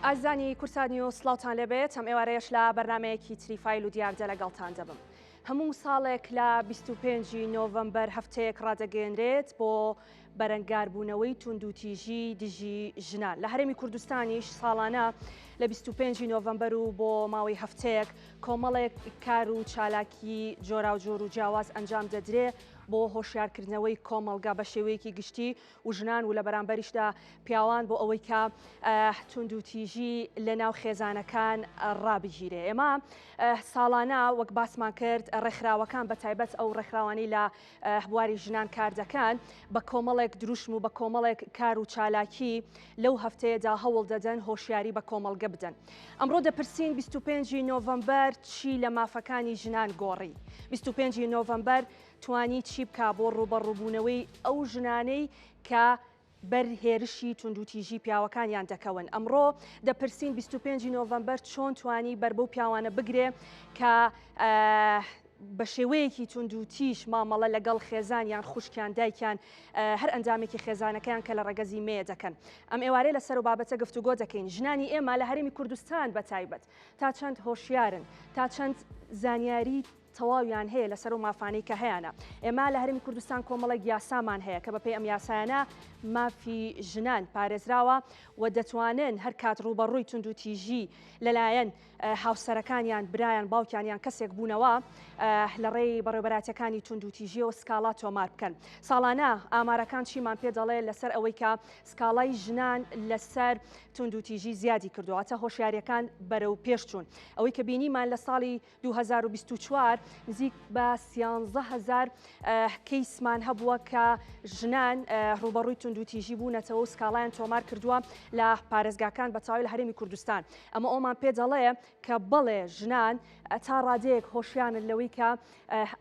ئازیزانی کوردسات نیوز سڵاوتان لێبێت ئەم ئێوارەیەش لە بەرنمەیەکی تری فایل و دیاردە لەگەڵتان دەبم. هەموو ساڵێک لە 25 نۆڤەمبەر هەفتەیەک ڕادەگەیەنرێت بۆ بەرەنگاربوونەوەی توندوتیژی دژی ژنان. لە هەرێمی کوردستانیش ساڵانە لە 25 نۆڤەمبەر و بۆ ماوەی هەفتەیەک کۆمەڵێک کار و چالاکی جۆراوجۆر و جیاواز ئەنجام دەدرێ بۆ هۆشیارکردنەوەی کۆمەڵگا بە شێوەیەکی گشتی و ژنان و لە بەرامبەریشدا پیاوان بۆ ئەوەی کە توندوتیژی لە ناو خێزانەکان ڕابگیرێ. ئێمە ساڵانە وەک باسمان کرد ڕێکخراوەکان بە تایبەت ئەو ڕێکخراوانەی لە بواری ژنان کار دەکەن بە کۆمەڵێک دروشم و بە کۆمەڵێک کار و چالاکی لەو هەفتەیەدا هەوڵ دەدەن هۆشیاری بە کۆمەڵگە بدەن. ئەمڕۆ دەپرسین 25 نۆڤەمبەر چی لە مافەکانی ژنان گۆڕی؟ 25 نۆڤەمبەر توانی چی بکا بۆ ڕووبەڕووبوونەوەی ئەو ژنانەی کە بەر هێرشی توندوتیژی پیاوەکانیان دەکەون؟ ئەمڕۆ دەپرسین 25 نۆڤەمبەر چۆن توانی بەر بەو پیاوانە بگرێ کە بە شێوەیەکی توندوتیژ مامەڵە لەگەڵ خێزان یان خوشکیان دایکیان هەر ئەندامێکی خێزانەکەیان کە لە ڕەگەزی مێ دەکەن. ئەم ئێوارەیە لەسەر و بابەتە گفتوگۆ دەکەین. ژنانی ئێمە لە هەرێمی کوردستان بە تایبەت تا چەند هۆشیارن، تا چەند زانیاری تەواویان هەیە لەسەر ئەو مافانەی کە هەیانە. ئێمە لە هەرێمی کوردستان کۆمەڵێک یاسامان هەیە کە بەپێی ئەم یاسایانە مافی ژنان پارێزراوە و دەتوانن هەر کات ڕووبەڕووی توندوتیژی لەلایەن هاوسەرەکانیان، برایان، باوکیان یان کەسێک بوونەوە لە ڕێی بەڕێوەبەرایەتیەکانی توندوتیژیەوە سکاڵا تۆمار بکەن. ساڵانە ئامارەکان چیمان پێ دەڵێ لەسەر ئەوەی کە سکاڵای ژنان لەسەر توندوتیژی زیادی کردووە، واتە هۆشیاریەکان بەرەو پێش چوون. ئەوەی کە بینیمان لە ساڵی 2024 نزیک بە 13 هەزار کەیسمان هەبووە کە ژنان ڕووبەڕووی توندوتیژی بوونەتەوە و سکاڵایان تۆمار کردووە لە پارێزگاکان بە تەواوی لە هەرێمی کوردستان. ئەمە ئەومان پێ دەڵێ کە بەڵێ ژنان تا ڕادەیەک هۆشیانن لەوەی کە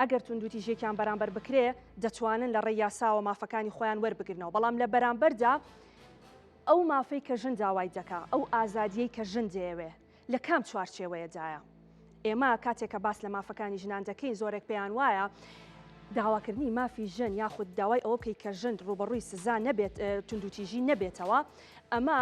ئەگەر توندوتیژێکیان بەرامبەر بکرێ دەتوانن لە ڕێی یاساوە مافەکانی خۆیان وەربگرنەوە، بەڵام لە بەرامبەردا ئەو مافەی کە ژن داوای دەکا، ئەو ئازادیەی کە ژن دەیەوێ لە کام چوارچێوەیەدایە؟ ئێمە کاتێک کە باس لە مافەکانی ژنان دەکەین زۆرێک پێیان وایە داواکردنی مافی ژن یاخود داوای ئەوە بکەیت کە ژن ڕووبەڕووی سزا نەبێت توندوتیژی نەبێتەوە ئەمە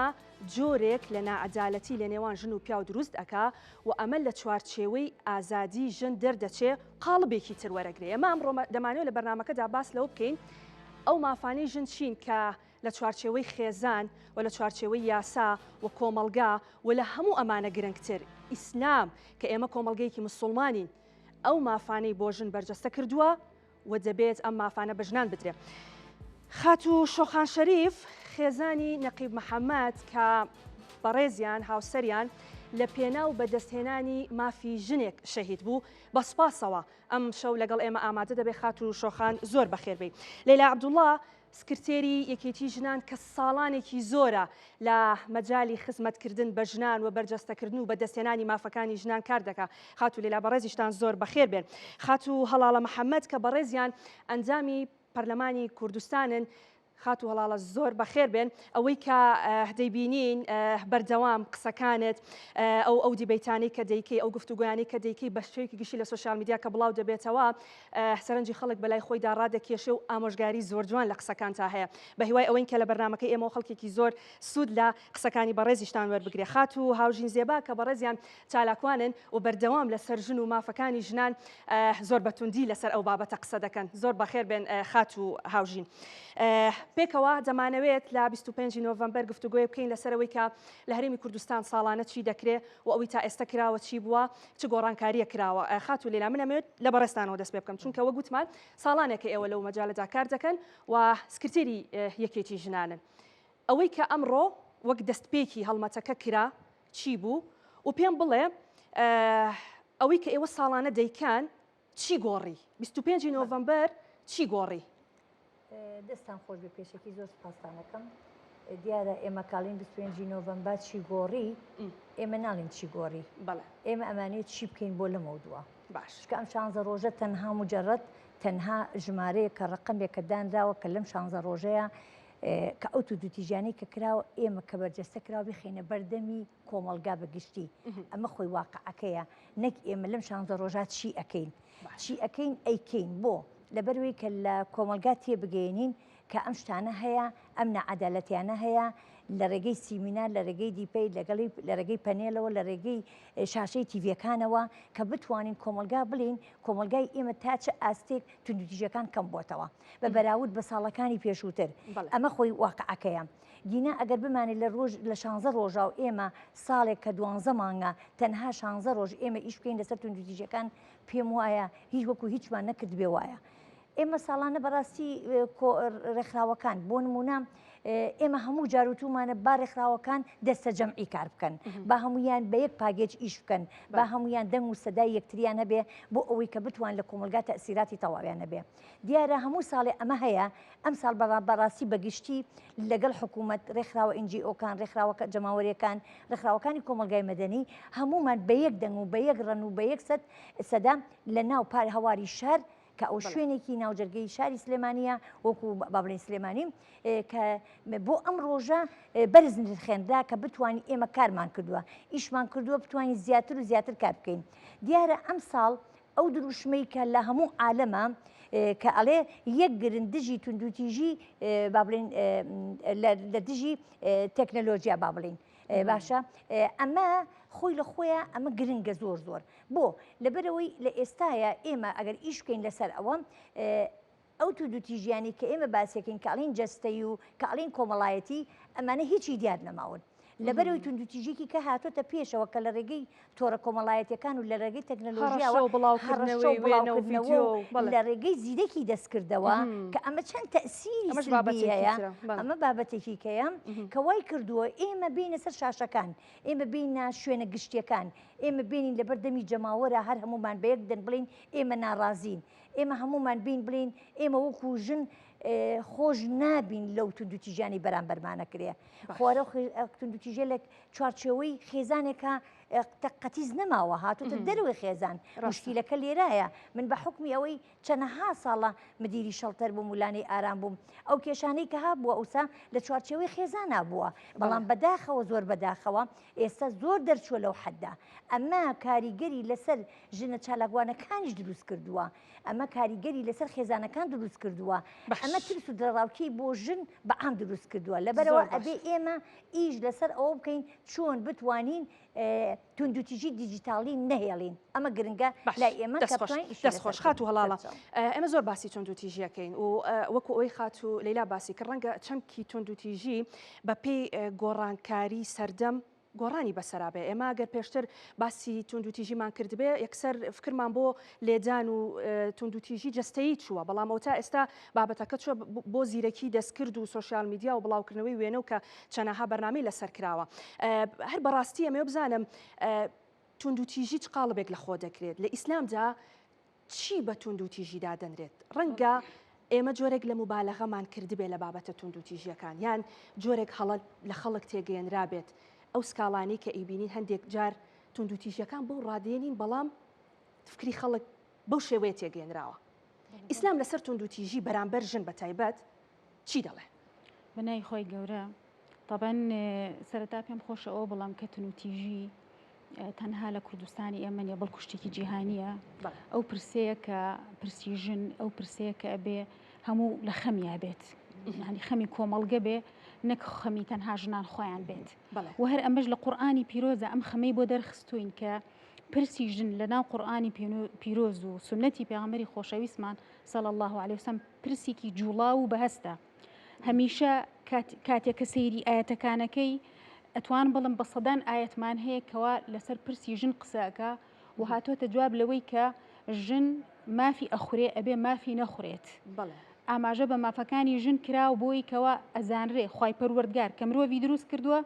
جۆرێک لە ناعەدالەتی لە نێوان ژن و پیاو دروست ئەکا و ئەمە لە چوارچێوەی ئازادی ژن دەردەچێ قاڵبێکی تر وەرەگرێ. ئێمە ئەمڕۆ دەمانەوێت لە بەرنامەکەدا باس لەوە بکەین ئەو مافانەی ژن چین کە لە چوارچێوەی خێزان و لە چوارچێوەی یاسا و کۆمەڵگا و لە هەموو ئەمانە گرنگتر ئیسلام کە ئێمە کۆمەڵگەیەکی مسوڵمانین ئەو مافانەی بۆ ژن بەرجەستە کردووە و دەبێت ئەم مافانە بە ژنان بدرێ. خاتوو شۆخان شەریف خێزانی نەقیب محەممەد کە بەڕێزیان هاوسەریان لە پێناو بەدەستهێنانی مافی ژنێک شەهید بوو بە سوپاسەوە ئەم شەو لەگەڵ ئێمە ئامادە دەبێت خاتوو شۆخان زۆر بەخێر بێی. لەیلا عەبدوڵڵا سکرتێری یەکێتی ژنان کە ساڵانێکی زۆرە لە مەجالی خزمەتکردن بە ژنان و بەرجەستەکردن و بەدەستهێنانی مافەکانی ژنان کار دەکا. خاتوو لەیلا بەڕێزیشتان زۆر بەخێر بێن. خاتوو هەڵاڵە محەمەد کە بەڕێزیان ئەندامی پەرلەمانی کوردستانن، خاتوو هەڵاڵە زۆر بەخێر بێن. ئەوەی کە دەیبینین بەردەوام قسەکانت، ئەو ئەو دیبەیتانەی کە دەیکەی، ئەو گفتوگۆیانەی کە دەیکەی بە شێوەیەکی گشتی لە سۆشیال میدیا کە بڵاو دەبێتەوە، سەرنجی خەڵک بەلای خۆیدا ڕادەکێشێ و ئامۆژگاری زۆر جوان لە قسەکانتا هەیە. بە هیوای ئەوەین کە لە بەرنامەکەی ئێمەوە خەڵکێکی زۆر سوود لە قسەکانی بەڕێزیشتان وەربگرێ. خاتوو هاوژین زێبا کە بەڕێزیان چالاکوانن و بەردەوام لەسەر ژن و مافەکانی ژنان زۆر بە توندی لەسەر ئەو بابەتە قسە دەکەن. زۆر بەخێر بێن خاتوو هاوژین. پێکەوە دەمانەوێت لە 25 نۆڤەمبەر گفتوگۆیە بکەین لەسەر ئەوەی کە لە هەرێمی کوردستان ساڵانە چی دەکرێ و ئەوەی تا ئێستا کراوە چی بووە، چ گۆڕانکارییەک کراوە؟ خاتوو لەیلا من ئەمەوێت لە بەڕێزتانەوە دەست پێ بکەم، چونکە وەک وتمان ساڵانێکە ئێوە لەو مەجالەدا کار دەکەن و سکرتێری یەکێتی ژنانن. ئەوەی کە ئەمڕۆ وەک دەستپێکی هەڵمەتەکە کرا چی بوو و پێم بڵێ ئەوەی کە ئێوە ساڵانە دەیکەن چی گۆڕی؟ 25 نۆڤەمبەر چی گۆڕی؟ دەستتان خۆش بێ پێشەکی زۆر سوپاستان ئەکەم دیارە ئێمە کاڵین 25 نۆڤەمبا چی گۆڕی ئێمە ناڵین چی گۆڕی بەڵێ ئێمە ئەمانەیە چی بکەین بۆ لەمەو دووە باش چونکە ئەم شانزە ڕۆژە تەنها مجرد تەنها ژمارەیە کە ڕقمێک کە دانراوە کە لەم شانزە ڕۆژەیە کە ئەو توندوتیژیانەی کە کراوە ئێمە کە بەرجەستە کراوە بخەینە بەردەمی کۆمەڵگا بە گشتی ئەمە خۆی واقعەکەیە نەک ئێمە لەم شانزە ڕۆژە چی ئەکەین چی ئەکەین ئەیکەین بۆ لەبەروی کە لە کۆمەلگا تێبگەێنین کە ئەم شتانە هەیە ئەم نەعادالەتیانە هەیە. لە ڕێگەی سیمینار، لە ڕێگەی debate، لەگەڵی لە ڕێگەی پەنێلەوە، لە ڕێگەی شاشەی تیڤیەکانەوە کە بتوانین کۆمەڵگا بڵێین کۆمەڵگای ئێمە تا چ ئاستێک توندوتیژیەکان کەم بۆتەوە بە بەراورد بە ساڵەکانی پێشووتر. ئەمە خۆی واقعەکەیە. گینا ئەگەر بمانێ لە ڕۆژ لە شانزە ڕۆژا و ئێمە ساڵێک کە دوانزە مانگە تەنها شانزە ڕۆژ ئێمە ئیش بکەین لەسەر توندوتیژیەکان پێم وایە هیچ وەکو هیچمان نەکردبێ وایە. ئێمە ساڵانە بەڕاستی ڕێکخراوەکان بۆ نمونە ئێمە هەموو جاروتومانە با ڕێکخراوەکان دەستە جەمعی کار بکەن با هەمویان بە یەک package ئیش بکەن با هەمویان دەنگ و سەدای یەکتریان هەبێ بۆ ئەوەی کە بتوان لە کۆمەلگا تەسیراتی تەواویان هەبێ دیارە هەموو ساڵێ ئەمە هەیە ئەم ساڵ بەڕاستی بەگشتی لەگەڵ حکوومەت ڕێکخراوە NGO کان ڕێکخراوەکە جەماوەریەکان ڕێکخراوەکانی کۆمەلگای مەدەنی هەمومان بە یەک دەنگ و بە یەک ڕەن و بە یەک سەد سەدا لە ناو پار هەواری شار کە ئەو شوێنێکی ناوجەرگەی شاری سلێمانیە وەکو با بڵێین سلێمانی کە بۆ ئەم ڕۆژە بەرز نرخێنرا کە بتوانین ئێمە کارمان کردووە ئیشمان کردووە بتوانین زیاتر و زیاتر کار بکەین دیارە ئەم ساڵ ئەو دروشمەی کە لە هەموو عالەمە کە ئەڵێ یەک گرن دژی توندوتیژی با بڵێن لە دژی تەکنەلۆژیا با بڵین باشە ئەمە خۆی لە خۆیان ئەمە گرنگە زۆر زۆر بۆ؟ لەبەرئەوەی لە ئێستایا ئێمە ئەگەر ئیش بکەین لەسەر ئەوە، ئەو توندوتیژیانەی کە ئێمە باسیەکەین کە ئەڵێین جەستەیی و کە ئەڵێین کۆمەڵایەتی، ئەمانە هیچی دیار نەماون. لەبەرئەوەی توندوتیژیەکی کە هاتۆتە پێشەوە کە لە ڕێگەی تۆڕە کۆمەڵایەتیەکان و لە ڕێگەی تەکنەلۆژیاوە هەڕەشە و هەڕەشە بڵاوکردنەوەی و وێنە و بڵاوکردنەوە ڤیدیۆ و و بەڵێ. لە ڕێگەی زیرەکی دەستکردەوە کە ئەمە چەند تەئسیری ئەمەش سلبی بابەتێکی هەیە، ترە. بەڵێ. ئەمە بابەتێکی کەیە کە وای کردووە ئێمە بێینە سەر شاشەکان، ئێمە بێینە شوێنە گشتیەکان، ئێمە بێنین لەبەر دەمی جەماوەرا هەر هەموومان بە یەک دەنگ بڵێین ئێمە ناڕازین، ئێمە هەموومان بێین بڵێین ئێمە وەکو ژن خۆش نابین لەو توندوتیژیانەی بەرامبەرمان ئەکرێ. خۆ ئەو توندوتیژیە لە چوارچێوەی خێزانێکا قەتیس نەماوە، هاتووتە دەرەوەی خێزان. موشکیلەکە لێرایە. من بە حوکمی ئەوەی چەنەها ساڵە مدیری شەڵتەر بووم و لانەی ئارام بووم، ئەو کێشانەی کە هابووە ئەوسا لە چوارچێوەی خێزانا بووە، بەڵام بەداخەوە زۆر بەداخەوە ئێستا زۆر دەرچووە لەو حەدە. ئەمە کاریگەری لەسەر ژنە چالاکوانەکانیش دروست کردووە، ئەمە کاریگەری لەسەر خێزانەکان دروست کردووە، ئەمە ترس و دڵەڕاوکێی بۆ ژن بە عام دروست کردووە. لەبەرئەوە ئەبێ ئێمە ئیش لەسەر ئەوە بکەین چۆن بتوانین توندوتیژی دیجیتاڵی نەهێڵین ئەمە گرنگە لای ئێمە دەست خۆش دەست خۆش خاتوو هەڵاڵە ئێمە زۆر باسی توندوتیژیەکەین و وەکو ئەوەی خاتوو لەیلا باسی کرد ڕەنگە چەمکی توندوتیژی بە پێی گۆڕانکاری سەردەم گۆڕانی بەسەرا بێ ئێمە گەر پێشتر باسی توندوتیژیمان کردبێ یەکسەر فکرمان بۆ لێدان و توندوتیژی جەستەیی چووە بەڵام ئەو تا ئێستا بابەتەکە چوە بۆ زیرەکی دەستکرد و سۆشیال میدیا و بڵاوکردنەوەی وێنە و کە چەنەها بەرنامەی لەسەر کراوە. هەر بەڕاستی ئەمەوێ بزانم توندوتیژی چ قاڵبێک لە خۆ دەگرێت؟ لە ئیسلامدا چی بە توندوتیژی دادەنرێت؟ ڕەنگە ئێمە جۆرێک لە موبالەغەمان کردبێ لە بابەتە توندوتیژیەکان یان جۆرێک هەڵە لە خەڵک تێگەیەنرابێت ئەو سکاڵانەی کە ئەیبینین هەندێک جار توندوتیژیەکان بەو ڕادەیە نین بەڵام فکری خەڵک بەو شێوەیە تێگەیەنراوە. ئیسلام لەسەر توندوتیژی بەرامبەر ژن بە تایبەت چی دەڵێ؟ بە ناوی خوای گەورە تەبەن سەرەتا پێم خۆشە ئەوە بڵام کە تونوتیژی تەنها لە کوردستانی ئێمە نیە بەڵکو شتێکی جیهانیە ئەو پرسەیە کە پرسی ژن ئەو پرسەیە کە ئەبێ هەموو لە خەمیا بێت هەنی خەمی کۆمەڵگە بێ نەک خەمی تەنها ژنان خۆیان بێت و هەر ئەمەش لە قورئانی پیرۆزە ئەم خەمەی بۆ دەرخستوین کە پرسی ژن لە ناو قورئانی پیرۆز و سوننەتی پێغەمبەری خۆشەویستمان صلی اللە علیە وسلم پرسێکی جوڵاو و بەهەستە هەمیشە کاتێک کە سەیری ئاەتەکانەکەی ئەتوان بڵم بە سەدان ئاەتمان هەیە کەوا لەسەر پرسی ژن قسەکە و هاتۆتە جواب لەوەی کە ژن مافی ئەخورێ ئەبێ مافی نەخورێت ئاماژە بە مافەکانی ژن کراو بۆی کەوا ئەزانرێ خوای پەروەردگار کە مرۆڤی دروست کردووە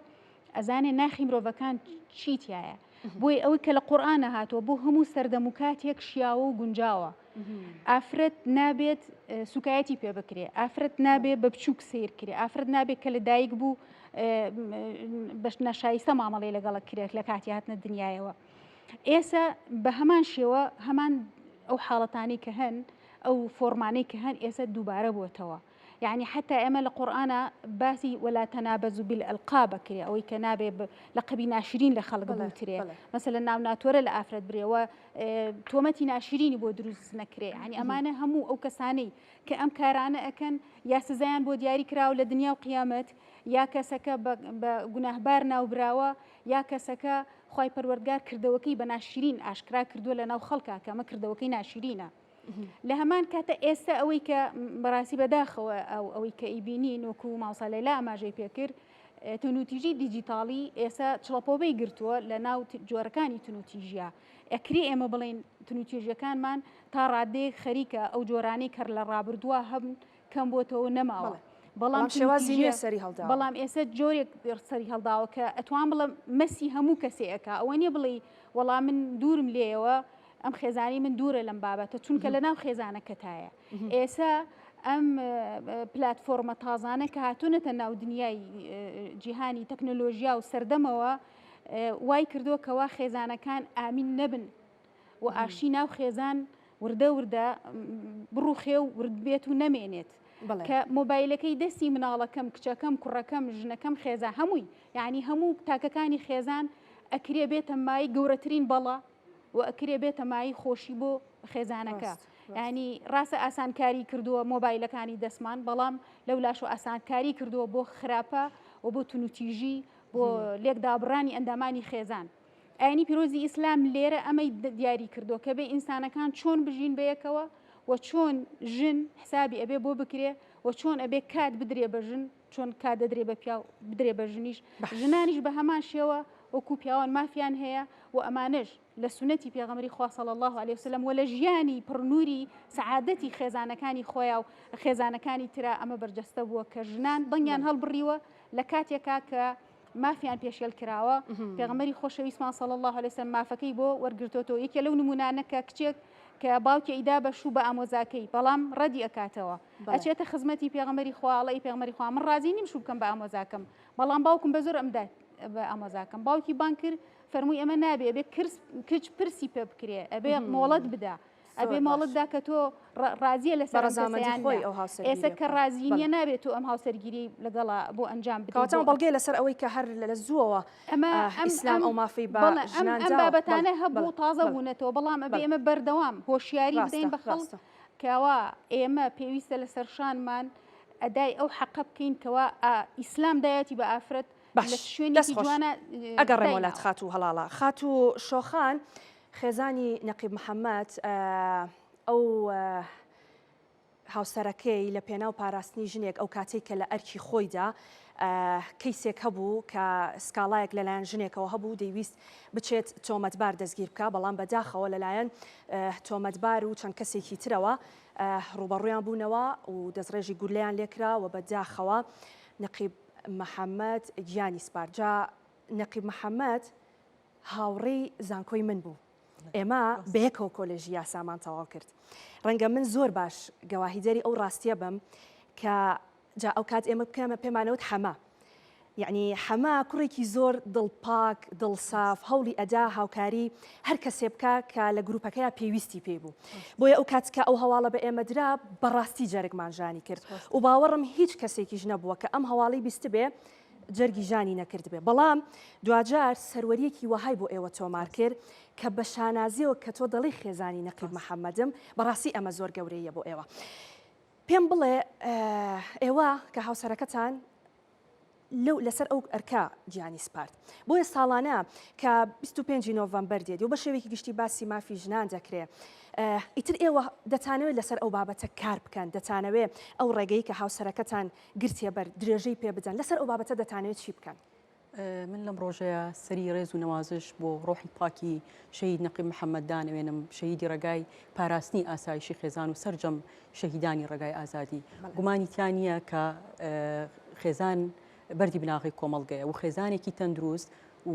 ئەزانێ ناخی مرۆڤەکان چی تایە بۆیە ئەوەی کە لە قورئانە هاتووە بۆ هەموو سەردەم و کاتێک شیاوە و گونجاوە ئافرەت نابێت سوکایەتی پێ بکرێ ئافرەت نابێ بە بچووک سیر کرێ ئافرەت نابێت کە لە دایک بوو بەش ناشایستە مامەڵی لەگەڵە کرێت لە کاتی هاتنە دنیایەوە ئێسە بە هەمان شێوە هەمان ئەو حاڵەتانی کە هەن ئەو فۆرمانەی کە هەن ئێستا دووبارە بووتەوە. یعنی حتا ئێمە لە قورئانا باسی ولا تنابزوا بالالقاب ئەکرێ ئەوەی کە نابێ لەقەبی ناشرین لە خەڵک بوترێ مەسەلەن ناو ناتۆرە لە ئافرەت برێ و تۆمەتی ناشرینی بۆ دروست نەکرێ یعنی ئەمانە هەموو ئەو کەسانەی کە ئەم کارانە ئەکەن یا سزایان بۆ دیاری کراوە لە دنیا و قیامەت یا کەسەکە بە گوناهبار ناوبراوە یا کەسەکە خوای پەروەردگار کردەوەکەی بە ناشرین ئاشکرا کردووە لە ناو خەڵکا کە ئەمە کردەوەکەی ناشرینە. لە هەمان کاتە ئێستا ئەوەی کە بەڕاستی بەداخەوە ئەو ئەوەی کە ئیبینین وەکو مامۆستا لەیلا ئاماژەی پێکرد تونوتیژی دیجیتاڵی ئێستا چڵەپۆبەی گرتووە لە ناو جۆرەکانی تونوتیژە ئەکری ئێمە بڵین تونوتیژەکانمان تا ڕادەیەک خەریکە ئەو جۆرانەی کە لە ڕابردووە هەبن کەم بۆتەوە نەماوە. بەڵام شێوازی نوێ سەری هەڵداوە. بەڵام ئێستا جۆرێک سەری هەڵداوە کە ئەتوان بڵێم مەسی هەموو کەسێ ئەکا ئەوە نییە بڵێی وەڵا من دوورم لێیەوە ئەم خێزانی من دوورە لەم بابەتە چونکە لە ناو خێزانەکەتایە ئێستا ئەم پلتفۆرمە تازانە کە هاتوونەتە ناو دنیای جیهانی تەکنۆلۆژیا و سەردەمەوە وای کردووە کەوا خێزانەکان ئامین نەبن و ئاشتی ناو خێزان وردە وردە بڕوخێ و ورد بێت و نەمێنێت کە مۆبایلەکەی دەستی مناڵەکەم کچەکەم کوڕەکەم ژنەکەم خێزان هەمووی یعنی هەموو تاکەکانی خێزان ئەکرێ بێتە مای گەورەترین بەڵا و ئەکرێ بێتە مای خۆشی بۆ خێزانەکە ینی ڕاستە ئاسانکاری کردووە مۆبایلەکانی دەستمان بەڵام لەو لاش و ئاسانکاری کردووە بۆ خراپە و بۆ تونوتیژی بۆ لێکدابڕانی ئەندامانی خێزان. ئاینی پیرۆزی ئیسلام لێرە ئەمەی دیاری کردووە کە بێ ئینسانەکان چۆن بژین بەیەکەوە و چۆن ژن حسابی ئەبێ بۆ بکرێ و چۆن ئەبێ کات بدرێ بە ژن چۆن کات دەدرێ بە پیاو بدرێ بە ژنیش ژنانیش بە هەمان شێوە وەکو پیاوان مافیان هەیە و ئەمانەش لە سونەتی پێغەمبەری خوا صلی الله علیه وسلم و لە ژیانی پڕنووری سەعادەتی خێزانەکانی خۆیان و خێزانەکانی ترا ئەمە بەرجەستە بووە کە ژنان دەنگیان هەڵبڕیوە لە کاتێکا کە مافیان پێشێل کراوە پێغەمبەری خۆشەویستمان صلی الله علیه وسلم مافەکەی بۆ وەرگرتۆتەوە یەکێ لەو نمونانە کە کچێک کە باوکی ئیدا بە شوو بە ئامۆزاکەی بەڵام ڕەدی ئەکاتەوە ئەچێتە خزمەتی پێغەمبەری خوا ئەڵێ پێغەمبەری خوا من ڕازی نیم شوو بکەم بە ئامۆزاکەم بەڵام باوکم بە زۆر ئەمدا بە ئامۆزاکەم باوکی بانگ کرد فەرمووی ئەمە نابێ ئەبێ کچ پرسی پێ بکرێ ئەبێ مۆڵەت بدا ئەبێ مۆڵەت دا کە تۆ ڕازیە لەسەر ڕەزامەندی خۆی ئەو هاوسەرگیریە ئێستا کە ڕازی نییە نابێت تۆ ئەم هاوسەرگیری لەگەڵا بۆ ئەنجام بدەیت کەواتە بەڵگەیە لەسەر ئەوەی کە هەر لە زووەوە ئەمە ئیسلام ئەو مافەی بە ژنان ئەم بابەتانە هەبوو تازە بوونەتەوە بەڵام ئەبێ ئێمە بەردەوام هۆشیاری بدەین بە خەڵک کەوا ئێمە پێویستە لەسەر شانمان ئەدای ئەو حەقە بکەین کەوا ئیسلام دایەتی بە ئافرەت باش دەست خۆش ئەگەڕێمەوە لات خاتوو هەڵاڵە خاتوو شۆخان خێزانی نەقیب محەممەد ئەو هاوسەرەکەی لە پێناو پاراستنی ژنێک ئەو کاتێک کە لە ئەرکی خۆیدا کەیسێک هەبوو کە سکاڵایەک لەلایەن ژنێکەوە هەبوو دەیویست بچێت تۆمەتبار دەستگیر بکە بەڵام بەداخەوە لەلایەن تۆمەتبار و چەند کەسێکی ترەوە ڕوبەڕویان بوونەوە و دەستڕێژی گولەیان لێکرا و بەداخەوە نەقیب محەمەد گیانی سپارد. جا نەقیب محەمەد هاوڕێی زانکۆی من بوو. ئێمە بەیەکەوە کۆلێژی یاسامان تەواو کرد. ڕەنگە من زۆر باش گەواهیدەری ئەو ڕاستیە بم کە جا ئەو کات ئێمە بکەمە پێمانەوت حەمە. یعنی حەمە کوڕێکی زۆر دڵپاک، دڵساف، هەوڵی ئەدا هاوکاری هەر کەسێ بکا کە لە گروپەکەیا پێویستی پێی بوو. بۆیە ئەو کات کە ئەو هەواڵە بە ئێمە درا بەڕاستی جەرگمان ژانی کرد و باوەڕم هیچ کەسێکیش نەبووە کە ئەم هەواڵەی بیستبێ جەرگی ژانی نەکردبێ. بەڵام دواجار سەروەرییەکی وەهای بۆ ئێوە تۆمار کرد کە بە شانازییەوە کە تۆ دەڵێی خێزانی نەقیب محەمەدم، بەڕاستی ئەمە زۆر گەورەییە بۆ ئێوە. پێم بڵێ ئێوە کە هاوسەرەکەتان لەو لەسەر ئەو ئەرکە گیانی سپارد. بۆیە ساڵانە کە 25 نۆڤەمبەر دێت و بە شێوەیەکی گشتی باسی مافی ژنان دەکرێ ئیتر ئێوە دەتانەوێت لەسەر ئەو بابەتە کار بکەن دەتانەوێ ئەو ڕێگەی کە هاوسەرەکەتان گرتیە بەر درێژەی پێ بدەن لەسەر ئەو بابەتە دەتانەوێت چی بکەن؟ من لەم ڕۆژەیە سەری ڕێز و نەوازش بۆ ڕۆحی پاکی شەهید نەقیب محەممەد دانەوێنم، شەهیدی ڕێگای پاراستنی ئاسایشی خێزان و سەرجەم شەهیدانی ڕێگای ئازادی. گومانی تیا نییە کە خێزان بەردی بناغەی کۆمەڵگەیە و خێزانێکی تەندروست و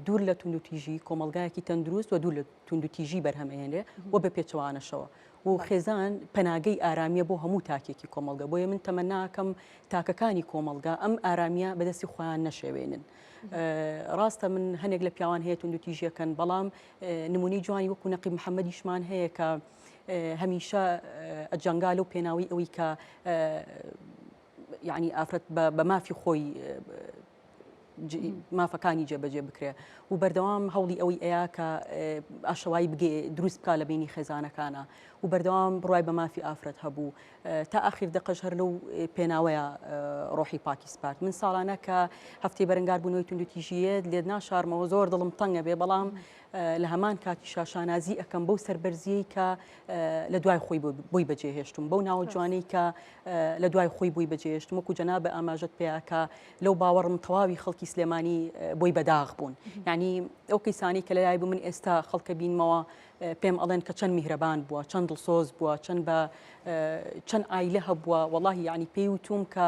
دوور لە توندوتیژی کۆمەڵگایەکی تەندروست و دوور لە توندوتیژی بەرهەم ئەهێنرێ و بە پێچەوانەشەوە و خێزان پەناگەی ئارامیە بۆ هەموو تاکێکی کۆمەڵگە بۆیە من تەمەناکەم تاکەکانی کۆمەڵگا ئەم ئارامیە بەدەستی خۆیان نەشێوێنن. ڕاستە من هەنێک لە پیاوان هەیە توندوتیژیەکەن بەڵام نمونەی جوانی وەکو نەقیب محەممەدیشمان هەیە کە هەمیشە ئەجەنگا لەو پێناوی ئەوەی کە. یعنی ئافرەت بە مافی خۆی مافەکانی جێبەجێ بکرێ و بەردەوام هەوڵی ئەوەی ئەیا کە ئاشەوایی بگێ دروست بکا لە بینی خێزانەکانە و بەردەوام بڕای بە مافی ئافرەت هەبوو تا ئاخیر دەقەش هەر لەو پێناوەیە ڕۆحی پاکی سپارد من ساڵانە کە هەفتەی بەرەنگاربوونەوەی توندوتیژییەت لێت ناشارمەوە زۆر دڵم تەنگە بێ بەڵام لە هەمان کاتیشا شانازی ئەکەم بەو سەربەرزیەی کە لە دوای خۆی بۆی بەجێهێشتم بەو ناوە جوانەی کە لە دوای خۆی بۆی بەجێهێشتم وەکو جەنابە ئاماژەت پێکا لەو باوەڕم تەواوی خەڵکی سلێمانی بۆی بەداغ بوون یعنی ئەو کەسانی کە لەلای بوو من ئێستا خەڵکە بینمەوە پێم ئەڵێن کە چەند میهرەبان بووە چەند دڵسۆز بووە چەند بە چەند ئایلە هەبووە وەڵاهی یعنی پێی وتوم کە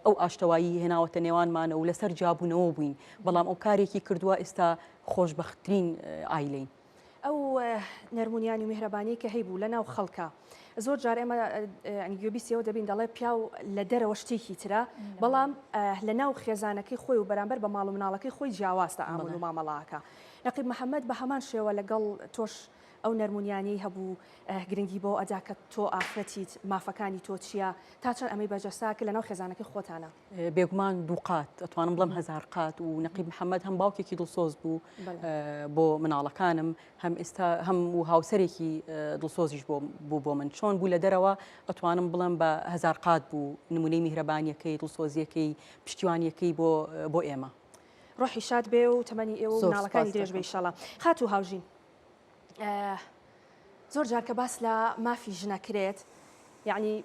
ئەو ئاشتەوایی هێناوەتە نێوانمانە و لەسەر جیابوونەوە بووین بەڵام ئەو کارێکی کردووە ئێستا خۆشبەختترین ئایلەین. ئەو نەرمونیانی و میهرەبانیەی کە هەیبوو لە ناو خەڵکا زۆر جار ئێمە یانی گوێبیستی ئەوە دەبین دەڵێ پیاو لە دەرەوە شتێکی ترە بەڵام لە ناو خێزانەکەی خۆی و بەرامبەر بە ماڵ و مناڵەکەی خۆی جیاواز تەعامول و مامەڵەکە نەقیب محەممەد بە هەمان شێوە لەگەڵ تۆش ئەو نەرمونیانەی هەبوو گرنگی بۆ ئەدا کە تۆ ئافرەتیت مافەکانی تۆ چییە تا چەند ئەمەی بەجەستا کرد لەناو خێزانەکەی خۆتانە؟ بێگومان دووقات ئەتوانم بڵێم هەزار قات و نەقیب محەممەد هەم باوکێکی دڵسۆز بوو بۆ مناڵەکانم هەم ئێستا هەم و هاوسەرێکی دڵسۆزیش بۆ بوو بۆ من چۆن بوو لە دەرەوە ئەتوانم بڵێم بە هەزار قات بوو نمونەی میهرەبانیەکەی دڵسۆزیەکەی پشتیوانیەکەی بۆ بۆ ئێمە. ڕۆحی شاد بێ و تەمەنی ئێوە و مناڵەکانی درێژ بێ ئیشەڵا. خاتوو هاوژین زۆر جار کە باس لە مافی ژنە کرێت یعنی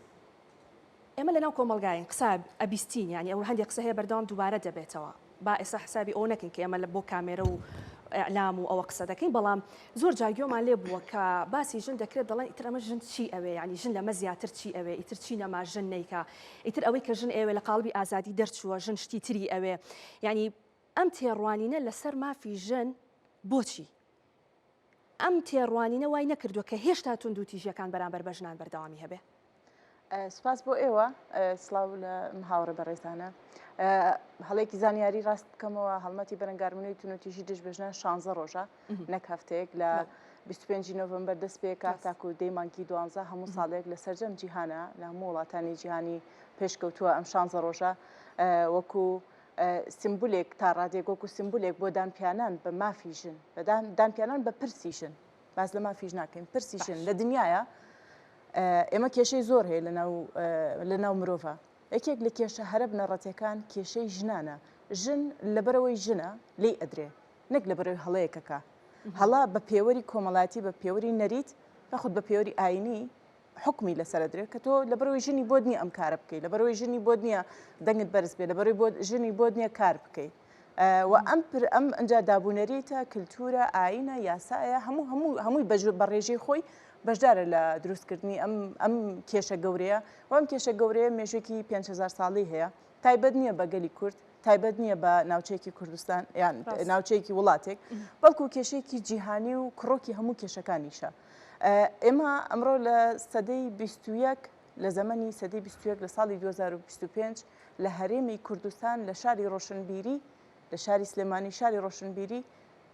ئێمە لەناو کۆمەڵگاین قسە ئەبیستین یانی ئەو هەندێک قسە هەیە بەردەوام دووبارە دەبێتەوە با ئێستا حسابی ئەوە نەکەین کە ئێمە لە بۆ کامێرە و ئیعلام و ئەوە قسە دەکەین بەڵام زۆر جار گوێمان لێ بووە کە باسی ژن دەکرێت دەڵێن ئیتر ئەمە ژن چی ئەوێ یانی ژن لەمە زیاتر چی ئەوێ ئیتر چی نەما ژن نیکا ئیتر ئەوەی کە ژن ئەوێ لە قاڵبی ئازادی دەرچووە ژن شتی تری ئەوێ یانی ئەم تێڕوانینە لەسەر مافی ژن بۆچی ئەم تێڕوانینە وای نەکردووە کە هێشتا توندوتیژیەکان بەرامبەر بە ژنان بەردەوامی هەبێ؟ سپاس بۆ ئێوە سڵاو لە هاوڕێ بەڕێزانە هەڵێکی زانیاری ڕاست بکەمەوە هەڵمەتی بەرەنگاربوونەوەی توندوتیژی دژ بە ژنان 16 ڕۆژە نەک هەفتەیەک لە 25 نۆڤمبەر دەست پێکا تاکو دەی مانگی دوانزە هەموو ساڵێک لە سەرجەم جیهانە لە هەموو وڵاتانی جیهانی پێشکەوتووە ئەم 16 ڕۆژە وەکو سیمبولێک تا ڕادێک وەکو سیمبولێک بۆ دانپیانان بە مافی ژن بە دانپیانان بە پرسی ژن باس لە مافیش ناکەین پرسی ژن لە دنیاە ئێمە کێشەی زۆر هەیە لە ناو مرۆڤە یەکێک لە کێشە هەرە بنەڕەتیەکان کێشەی ژنانە ژن لەبەرەوەی ژنە لێی ئەدرێ نەک لەبەرەوەی هەڵەیەکەکە هەڵە بە پێوەری کۆمەڵایەتی بە پێوەری نەریت یاخود بە پێوەری ئاینی حوکمی لەسەر ئەدرێت کە تۆ لەبەرەوەی ژنی بۆت نییە ئەم کارە بکەیت لەبەرەوەی ژنی بۆت نییە دەنگت بەرز بێ لەبەرەوەی بۆ ژنی بۆت نییە کار بکەیت و ئەم پر ئەم ئەجا دابوونەریتە کللتورە ئاینە یاسایە هەموو هەموو هەمووی بە ڕێژەی خۆی بەشدارە لە دروستکردنی ئەم ئەم کێشە گەورەیە و ئەم کێشە گەورەیە مێژوێکی 5هزار ساڵی هەیە تایبەت نییە بە گەلی کورد تایبەت نییە بە ناوچەیەکی کوردستان یان ناوچەیەکی وڵاتێک بەڵکو کێشەیەکی جیهانی و کڕۆکی هەموو کێشەکانیشە ئێمە ئەمڕۆ لە سەدەی 21 لە زەمەنی سەدەی 21 لە ساڵی 2025 لە هەرێمی کوردستان لە شاری ڕۆشنبیری لە شاری سلێمانی شاری ڕۆشنبیری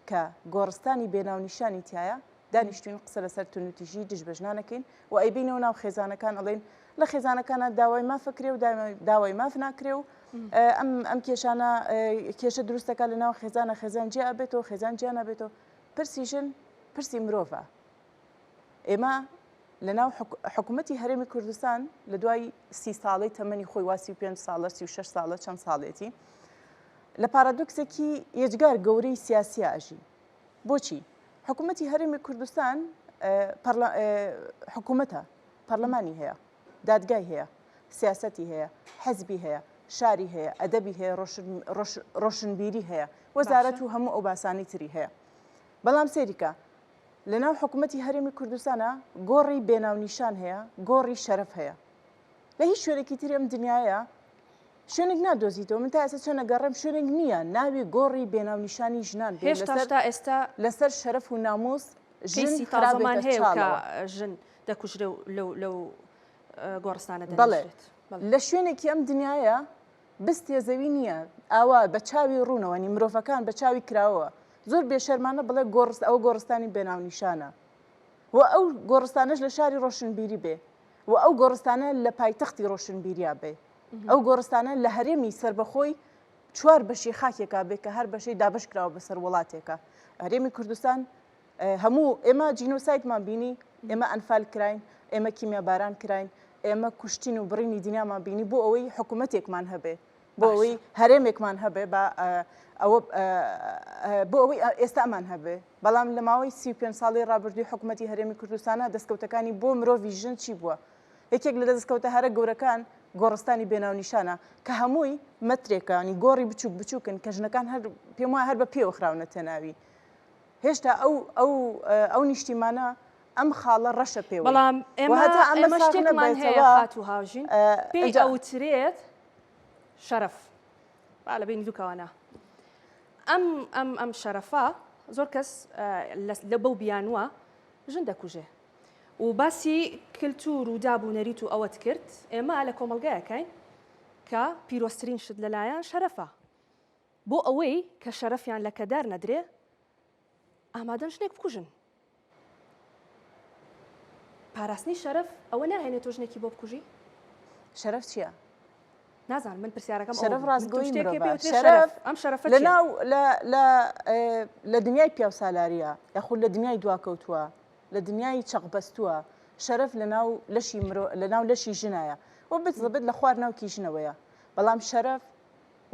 کە گۆڕستانی بێناونیشانی تایە دانیشتوین قسە لەسەر توندوتیژی دژ بە ژنان ئەکەین و ئەیبینەوە ناو خێزانەکان ئەڵێن لە خێزانەکانە داوای ماف ئەکرێ و داوای ماف ناکرێ و ئەم ئەم کێشانە کێشە دروستەکە لە ناو خێزانە خێزان جیا ئەبێتەوە خێزان جیا نابێتەوە پرسی ژن پرسی مرۆڤە ئێمە لە ناو حکوومەتی هەرێمی کوردستان لە دوای سی ساڵەی تەمەنی خۆی وا 35 ساڵە 36 ساڵە چەند ساڵێتی لە پارادۆکسێکی یەجگار گەورەی سیاسیا ئەژی بۆچی؟ حکوومەتی هەرێمی کوردستان حکوومەتە، پەرلەمانی هەیە، دادگای هەیە، سیاسەتی هەیە، حزبی هەیە، شاری هەیە، ئەدەبی هەیە، ڕۆشنبیری هەیە، وەزارەت و هەموو ئەو باسانی تری هەیە. بەڵام سەیریکە لەناو حکوومەتی هەرێمی کوردستانە گۆڕی بێناونیشان هەیە، گۆڕی شەرەف هەیە. لە هیچ شوێنێکی تری ئەم دنیایە شوێنێک نادۆزیتەوە من تا ئێستا چەند ئەگەڕێم شوێنێک نییە ناوی گۆڕی بێناونیشانی ژنان بێ هێشتاش لەسەر تا ئێستا لەسەر شەرەف و ناموس ژن کەیسی تازەمان خرابێتە هەیە و کە چاڵەوە. ژن دەکوژرێ و لەو لەو گۆڕستانە بەڵێ دەنێژرێت. بەڵێ. لە شوێنێکی ئەم دنیایە بستێ زەوی نییە ئاوا بە چاوی ڕوونەوە نی مرۆڤەکان بە چاوی کراوەوە زۆر بێشەرمانە بڵێ گۆڕست ئەوە گۆڕستانی بێناونیشانە و ئەو گۆڕستانەش لە شاری ڕۆشنبیری بێ و ئەو گۆڕستانە لە پایتەختی ڕۆشنبیریا بێ. ئەو گۆڕستانە لە هەرێمی سەربەخۆی چوار بەشی خاکێکا بێ کە هەر بەشەی دابەش کراوە بەسەر وڵاتێکا. هەرێمی کوردستان هەموو ئێمە جینۆسایدمان بینی، ئێمە ئەنفال کراین، ئێمە کیمیاباران کراین، ئێمە کوشتین و بڕینی دنیامان بینی بۆ ئەوەی حکوومەتێکمان هەبێ، بۆ ئەوەی هەرێمێکمان هەبێ، با ئەوە بۆ ئەوەی ئێستا ئەمان هەبێ. بەڵام لە ماوەی 35 ساڵی ڕابردووی حکوومەتی هەرێمی کوردستانە دەستکەوتەکانی بۆ مرۆڤی ژن چی بووە؟ یەکێک لە دەستکەوتە هەرە گەورەکان گۆڕستانی بێناونیشانە کە هەمووی مەترێکە ینی گۆڕی بچووک بچووکن کە ژنەکان هەر پێم وایە هەر بە پێوە خراونەتە ناوی هێشتا ئەو ئەو ئەو نیشتیمانە ئەم خاڵە ڕەشە پێوەی بەڵام و ئێمە هەتا ئەمە ئێمە ساغ شتێکمان هەیە نەبێتەوە خاتوو هاوژین پێی ئەجا ئەوترێت شەرەف با لە بینی دووکەوانە ئەم ئەم ئەم شەرەفە زۆر کەس لە بەو بیانووە ژن دەکوژێ و باسی کلتور و داب و نەریت و ئەوەت کرد، ئێمە لە کۆمەڵگایەکاین کە پیرۆزترین شت لەلایان شەرەفە، بۆ ئەوەی کە شەرەفیان لەکەدار نەدرێ ئامادەن ژنێک بکوژن. پاراستنی شەرەف ئەوە ناهێنێ تۆ ژنێکی بۆ بکوژی؟ شەرەف چییە؟ نازانم من پرسیارەکەم ئەوە شەرەف بوو. من ڕاستگۆیی شتێک هەیە مرۆڤە. پێ وترێ شەرەف شەرەف. ئەم شەرەفە لە چییە؟ ناو لە لە لە دنیای پیاوسالارییە یاخود لە دنیای دواکەوتووە لە دنیای چەقبەستووە شەرەف لە ناو لەشی مرۆ لە ناو لەشی ژنایە و بزڵبت لە خوار ناوکی ژنەوەیە بەڵام شەرەف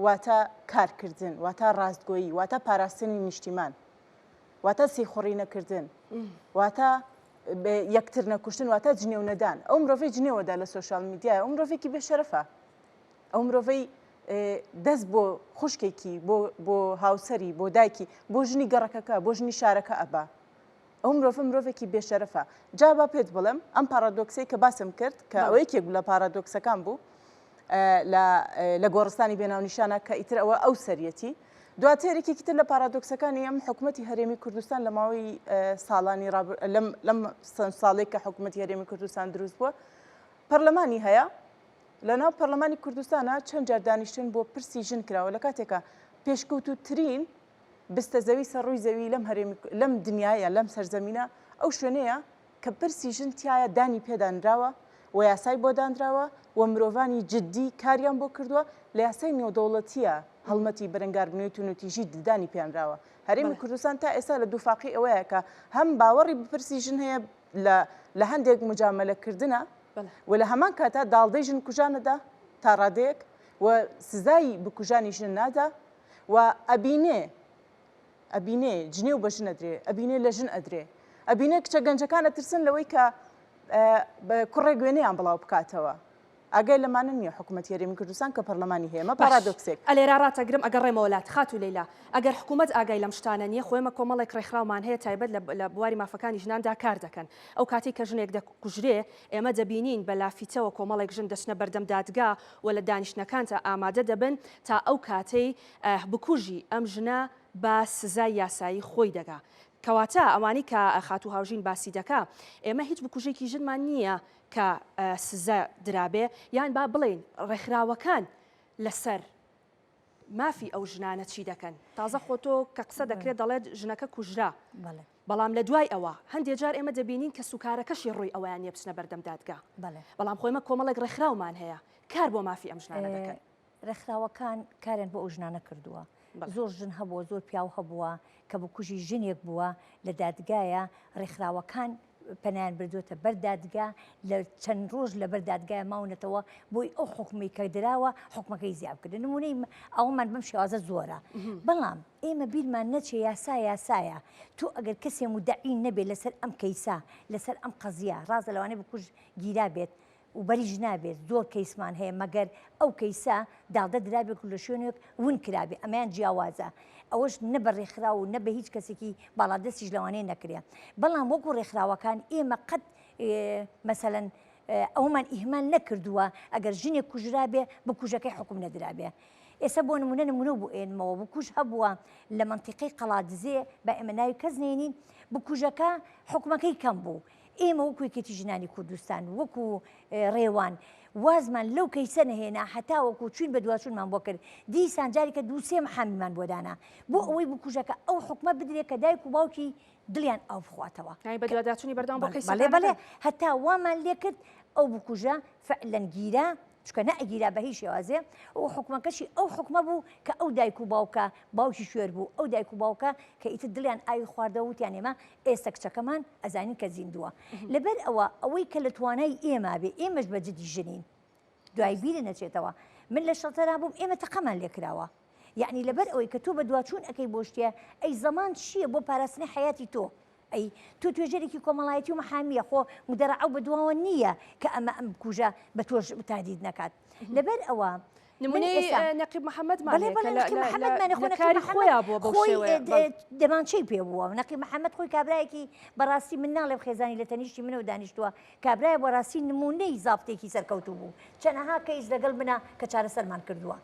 واتە کارکردن واتە ڕاستگۆیی واتە پاراستنی نیشتیمان واتە سیخوڕی نەکردن واتە یەکتر نەکوشتن واتە جنێو نەدان ئەو مرۆڤەی جنێوەدا لە سۆشیال میدیایە ئەو مرۆڤێکی بێشەرەفە ئەو مرۆڤەی دەست بۆ خوشکێکی بۆ بۆ هاوسەری بۆ دایکی بۆ ژنی گەڕەکەکە بۆ ژنی شارەکە ئەبا ئەو مرۆڤە مرۆڤێکی بێشەرەفە. جا با پێت بڵێم ئەم پاڕادۆکسەی کە باسم کرد کە ئەوە یەکێک بوو لە پاڕادۆکسەکان بوو لە لە گۆڕستانی بێناونیشانە کە ئیتر ئەوە ئەو سەریەتی. دواتر یەکێکی تر لە پاڕادۆکسەکانی ئەم حکوومەتی هەرێمی کوردستان لە ماوەی ساڵانی لەم لەم ساڵێک کە حکوومەتی هەرێمی کوردستان دروست بووە پەرلەمانی هەیە لە ناو پەرلەمانی کوردستانە چەند جار دانیشتن بۆ پرسی ژن کراوە لە کاتێکا پێشکەوتووترین بستە زەوی سەر ڕووی زەوی لەم هەرێمی لەم دنیایە لەم سەرزەمینە ئەو شوێنەیە کە پرسی ژن تیایا دانی پێدا نراوە و یاسای بۆ دانراوە و مرۆڤانی جدی کاریان بۆ کردووە لە یاسای نێودەوڵەتیە هەڵمەتی بەرەنگاربوونەوەی توندوتیژی ددانی پێنراوە هەرێمی کوردستان تا ئێستا لە دووفاقی ئەوەیە کە هەم باوەڕی بە پرسی ژن هەیە لە لە هەندێک مجامەلەکردنە و لە هەمان کاتا داڵدەی ژن کوژانەدا تا ڕادەیەک و سزای بکوژانی ژن نادا و ئەبینێ ئەبینێ جنێو بە ژن ئەدرێ ئەبینێ لە ژن ئەدرێ ئەبینێ کچە گەنجەکان ئەترسن لەوەی کە کوڕێک وێنەیان بڵاو بکاتەوە ئاگای لەمانە نییە حکوومەتی هەرێمی کوردستان کە پەرلەمانی هەیە مە پارادۆکسێک. ئەلێرا ڕاتەگرم ئەگەڕێمەوە لات خاتوو لەیلا ئەگەر حکوومەت ئاگای لەم شتانە نییە خۆ ئێمە کۆمەڵێک ڕێکخراومان هەیە تایبەت لە بواری مافەکانی ژناندا کار دەکەن ئەو کاتەی کە ژنێک دەکوژرێ ئێمە دەبینین بە لافیتەوە کۆمەڵێک ژن دەچنە بەردەم دادگا و لە دانیشتنەکانتا ئامادە دەبن تا ئەو کاتەی بکوژی ئەم ژنە بە سزای یاسایی خۆی دەگا. کەواتە ئەوانەی کە خاتوو هاوژین باسی دەکا ئێمە هیچ بکوژێکی ژنمان نییە کە سزا درابێ یان با بڵێین ڕێکخراوەکان لەسەر مافی ئەو ژنانە چی دەکەن؟ تازە خۆ تۆ کە قسە دەکرێت دەڵێت ژنەکە کوژرا. بەڵام لە دوای ئەوە هەندێ جار ئێمە دەبینین کەسوکارەکەشی ڕووی ئەوەیان نییە بچنە بەردەم دادگا. بەڵام خۆ ئێمە کۆمەڵێک ڕێکخراومان هەیە کار بۆ مافی ئەم ژنانە دەکەن. ڕێکخراوەکان کاریان بۆ ئەو ژنانە کردووە. زۆر ژن هەبووە، زۆر پیاو هەبووە کە بکوژی ژنێک بووە لە دادگایە، ڕێکخراوەکان پەنایان بردووەتە بەر دادگا، لە چەند ڕۆژ لەبەر دادگایە ماونەتەوە بۆی ئەو حوکمەی کە دراوە حوکمەکەی زیاد بکرێت. نموونەی ئەوەمان بەم شێوازە زۆرە. بەڵام ئێمە بیرمان نەچێ یاسا یاسایە، تۆ ئەگەر کەسێ مودەعی نەبێ لەسەر ئەم کەیسە، لەسەر ئەم قەزیە، ڕاستە لەوانەیە بکوژ گیرابێت و بەریش نابێت، زۆر کەیسمان هەیە مەگەر ئەو کەیسە داڵدە درابێت و لە شوێنێک ون کرابێ، ئەمەیان جیاوازە، ئەوەش نە بە ڕێکخراو و نە بە هیچ کەسێکی باڵادەستیش لەوانەیە نەکرێ، بەڵام وەکو ڕێکخراوەکان ئێمە قەت مەسەلەن ئەوەمان ئیهمال نەکردووە ئەگەر ژنێک کوژرابێ بکوژەکەی حوکم نەدرابێ. ئێستا بۆ نمونە نمونە بۆ ئێنمەوە بکوژ هەبووە لە مەنتیقەی قەڵادزێ با ئێمە ناوی کەس نێنین بکوژەکە حوکمەکەی کەم بوو ئێمە وەکو یەکێتی ژنانی کوردستان وەکو ڕێوان وازمان لەو کەیسە نەهێنا هەتاوەکو چوین بە دواچوونمان بۆ کرد دیسان جارێکە دوو سێ محامیمان بۆ دانا بۆ ئەوەی بکوژەکە ئەو حکومە بدرێت کە دایک و باوکی دڵیان ئاو بخواتەوە. یانی بەدواداچوونی بەردەوام بۆ کەیسەکان بەڵێ بەڵێ هەتا وامان لێکرد ئەو بکوژە فعلەن گیرا. چونکە نەئەگیرا بە هیچ شێوازێ و حوکمەکەشی ئەو حوکمە بوو کە ئەو دایک و باوکە باوکی کوێر بوو ئەو دایک و باوکە کە ئیتر دڵیان ئاوی خواردەوە وتیان ئێمە ئێستا کچەکەمان ئەزانین کە زیندووە لەبەر ئەوە ئەوەی کە لە توانای ئێمە بێ ئێمەش بە جدی ژنین دوای بیرە نەچێتەوە من لە شەڵتەرا بووم ئێمە تەقەمان لێکراوە یعنی لەبەر ئەوەی کە تۆ بە دواچوون ئەەکەی بۆ شتێ ئەی زەمان چییە بۆ پاراستنی حیاتی تۆ ئەی تۆ توێژەرێکی کۆمەڵایەتی و محامیە خۆ مدەرەعە و بەدواوە نییە کە ئەمە ئەم بکوژە بە تۆش تادید نەکات لەبەر ئەوە نمونەی نەقیب محەممەد بەڵێ بەڵێ نەقیب محەممەد مانە خۆ کاری خۆیان بووە بەو خۆی دەمانچەی پێ بووە نەقیب محەممەد خۆی کابرایەکی بەڕاستی من ناڵێم خێزانی لە تەنیشتی منەوە دانیشتووە کابرایە بەڕاستی نمونەی زابتێکی سەرکەوتوو بوو چەنەها کەیس لەگەڵ منە کە چارەسەرمان کردووە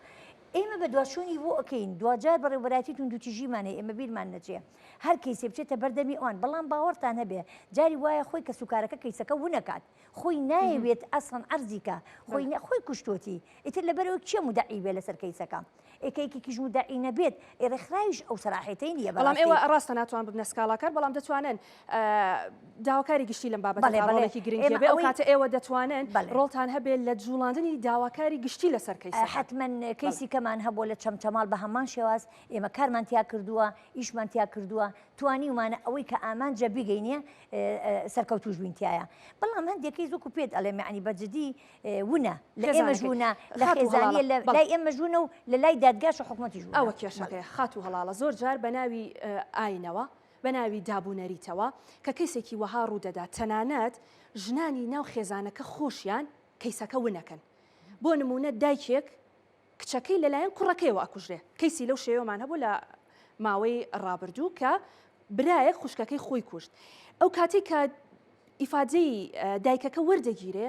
ئێمە بەدواچوونی بۆ ئەکەین دواجار بەڕێوبەرایەتی توندوتیژیمان هەیە ئێمە بیرمان نەچێ هەر کەیسێ بچێتە بەردەمی ئەوان بەڵام باوەڕتان هەبێ جاری وایە خۆی کەسوکارەکە کەیسەکە ونەکات خۆی نایەوێت ئەسڵەن عەرزی کە خۆی خۆی کوشتۆتی ئیتر لەبەرەوە کێ مدەعی بێ لەسەر کەیسەکە ئێ کە یەکێکیش مدەعی نەبێت ئێ ڕێکخراویش ئەو سەراحەتەی نییە بەڵام ئێوە ڕاستە ناتوان ببنە سکاڵاکار بەڵام دەتوانن داواکاری گشتی لەم بابەتە ڕۆڵێکی گرنگی هەبێ ئەو کاتە ئێوە دەتوانن ڕۆڵتان هەبێت لە جوڵاندنی داواکاری گشتی لەسەر کەیسەکە. حەتمەن کەیسی کەمان هەبووە لە چەمچەماڵ بە هەمان شێواز ئێمە کارمان تیا کردووە ئیشمان تیا کردووە توانیومانە ئەوەی کە ئامانجە بیگەینێ سەرکەوتوش بووین تیایا بەڵام هەندێک کەیس وەکو پێت ئەڵێم یەعنی بە جدی ونە لە ئێمەش ونە لە خێزانیە لە لای ئێمەش ونە و لە لای دادگاش و حکومەتیش ونە. ئەوە کێشەکەیە خاتوو هەڵاڵە زۆر جار بە ناوی ئاینەوە بە ناوی داب و نەریتەوە کە کەیسێکی وەها ڕوودەدات تەنانەت ژنانی ناو خێزانەکە خۆشیان کەیسەکە ونەکەن بۆ نمونە دایکێک کچەکەی لەلایەن کوڕەکەیەوە ئەکوژرێ کەیسی لەو شێوەمان هەبوو لە ماوەی ڕابردوو کە برایەک خوشکەکەی خۆی کوشت ئەو کاتێک کە ئیفادەی دایکەکە وەردەگیرێ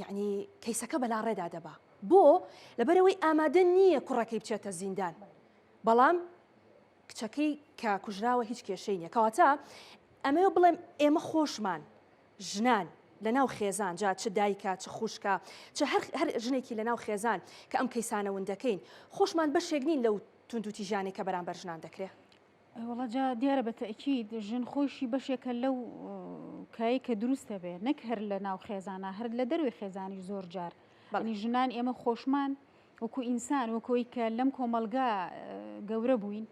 یعنی کەیسەکە بەلاڕێدا دەبا بۆ لەبەرەوەی ئامادە نییە کوڕەکەی بچێتە زیندان بەڵام کچەکەی کە کوژراوە هیچ کێشەی نییە کەواتە ئەمەوێ بڵێم ئێمە خۆشمان ژنان لە ناو خێزان جا چ دایکە چ خوشکە چ هەر هەر ژنێکی لە ناو خێزان کە ئەم کەیسانە ون دەکەین خۆشمان بەشێک نین لەو توندوتیژانەی کە بەرامبەر ژنان دەکرێ؟ وەڵا جا دیارە بە تەئکید ژن خۆیشی بەشێکە لەو کایەی کە دروست دەبێ نەک هەر لە ناو خێزانا هەر لە دەروی خێزانیش زۆر جار یانی ژنان ئێمە خۆشمان وەکو ئینسان وەکۆی کە لەم کۆمەڵگا گەورە بووین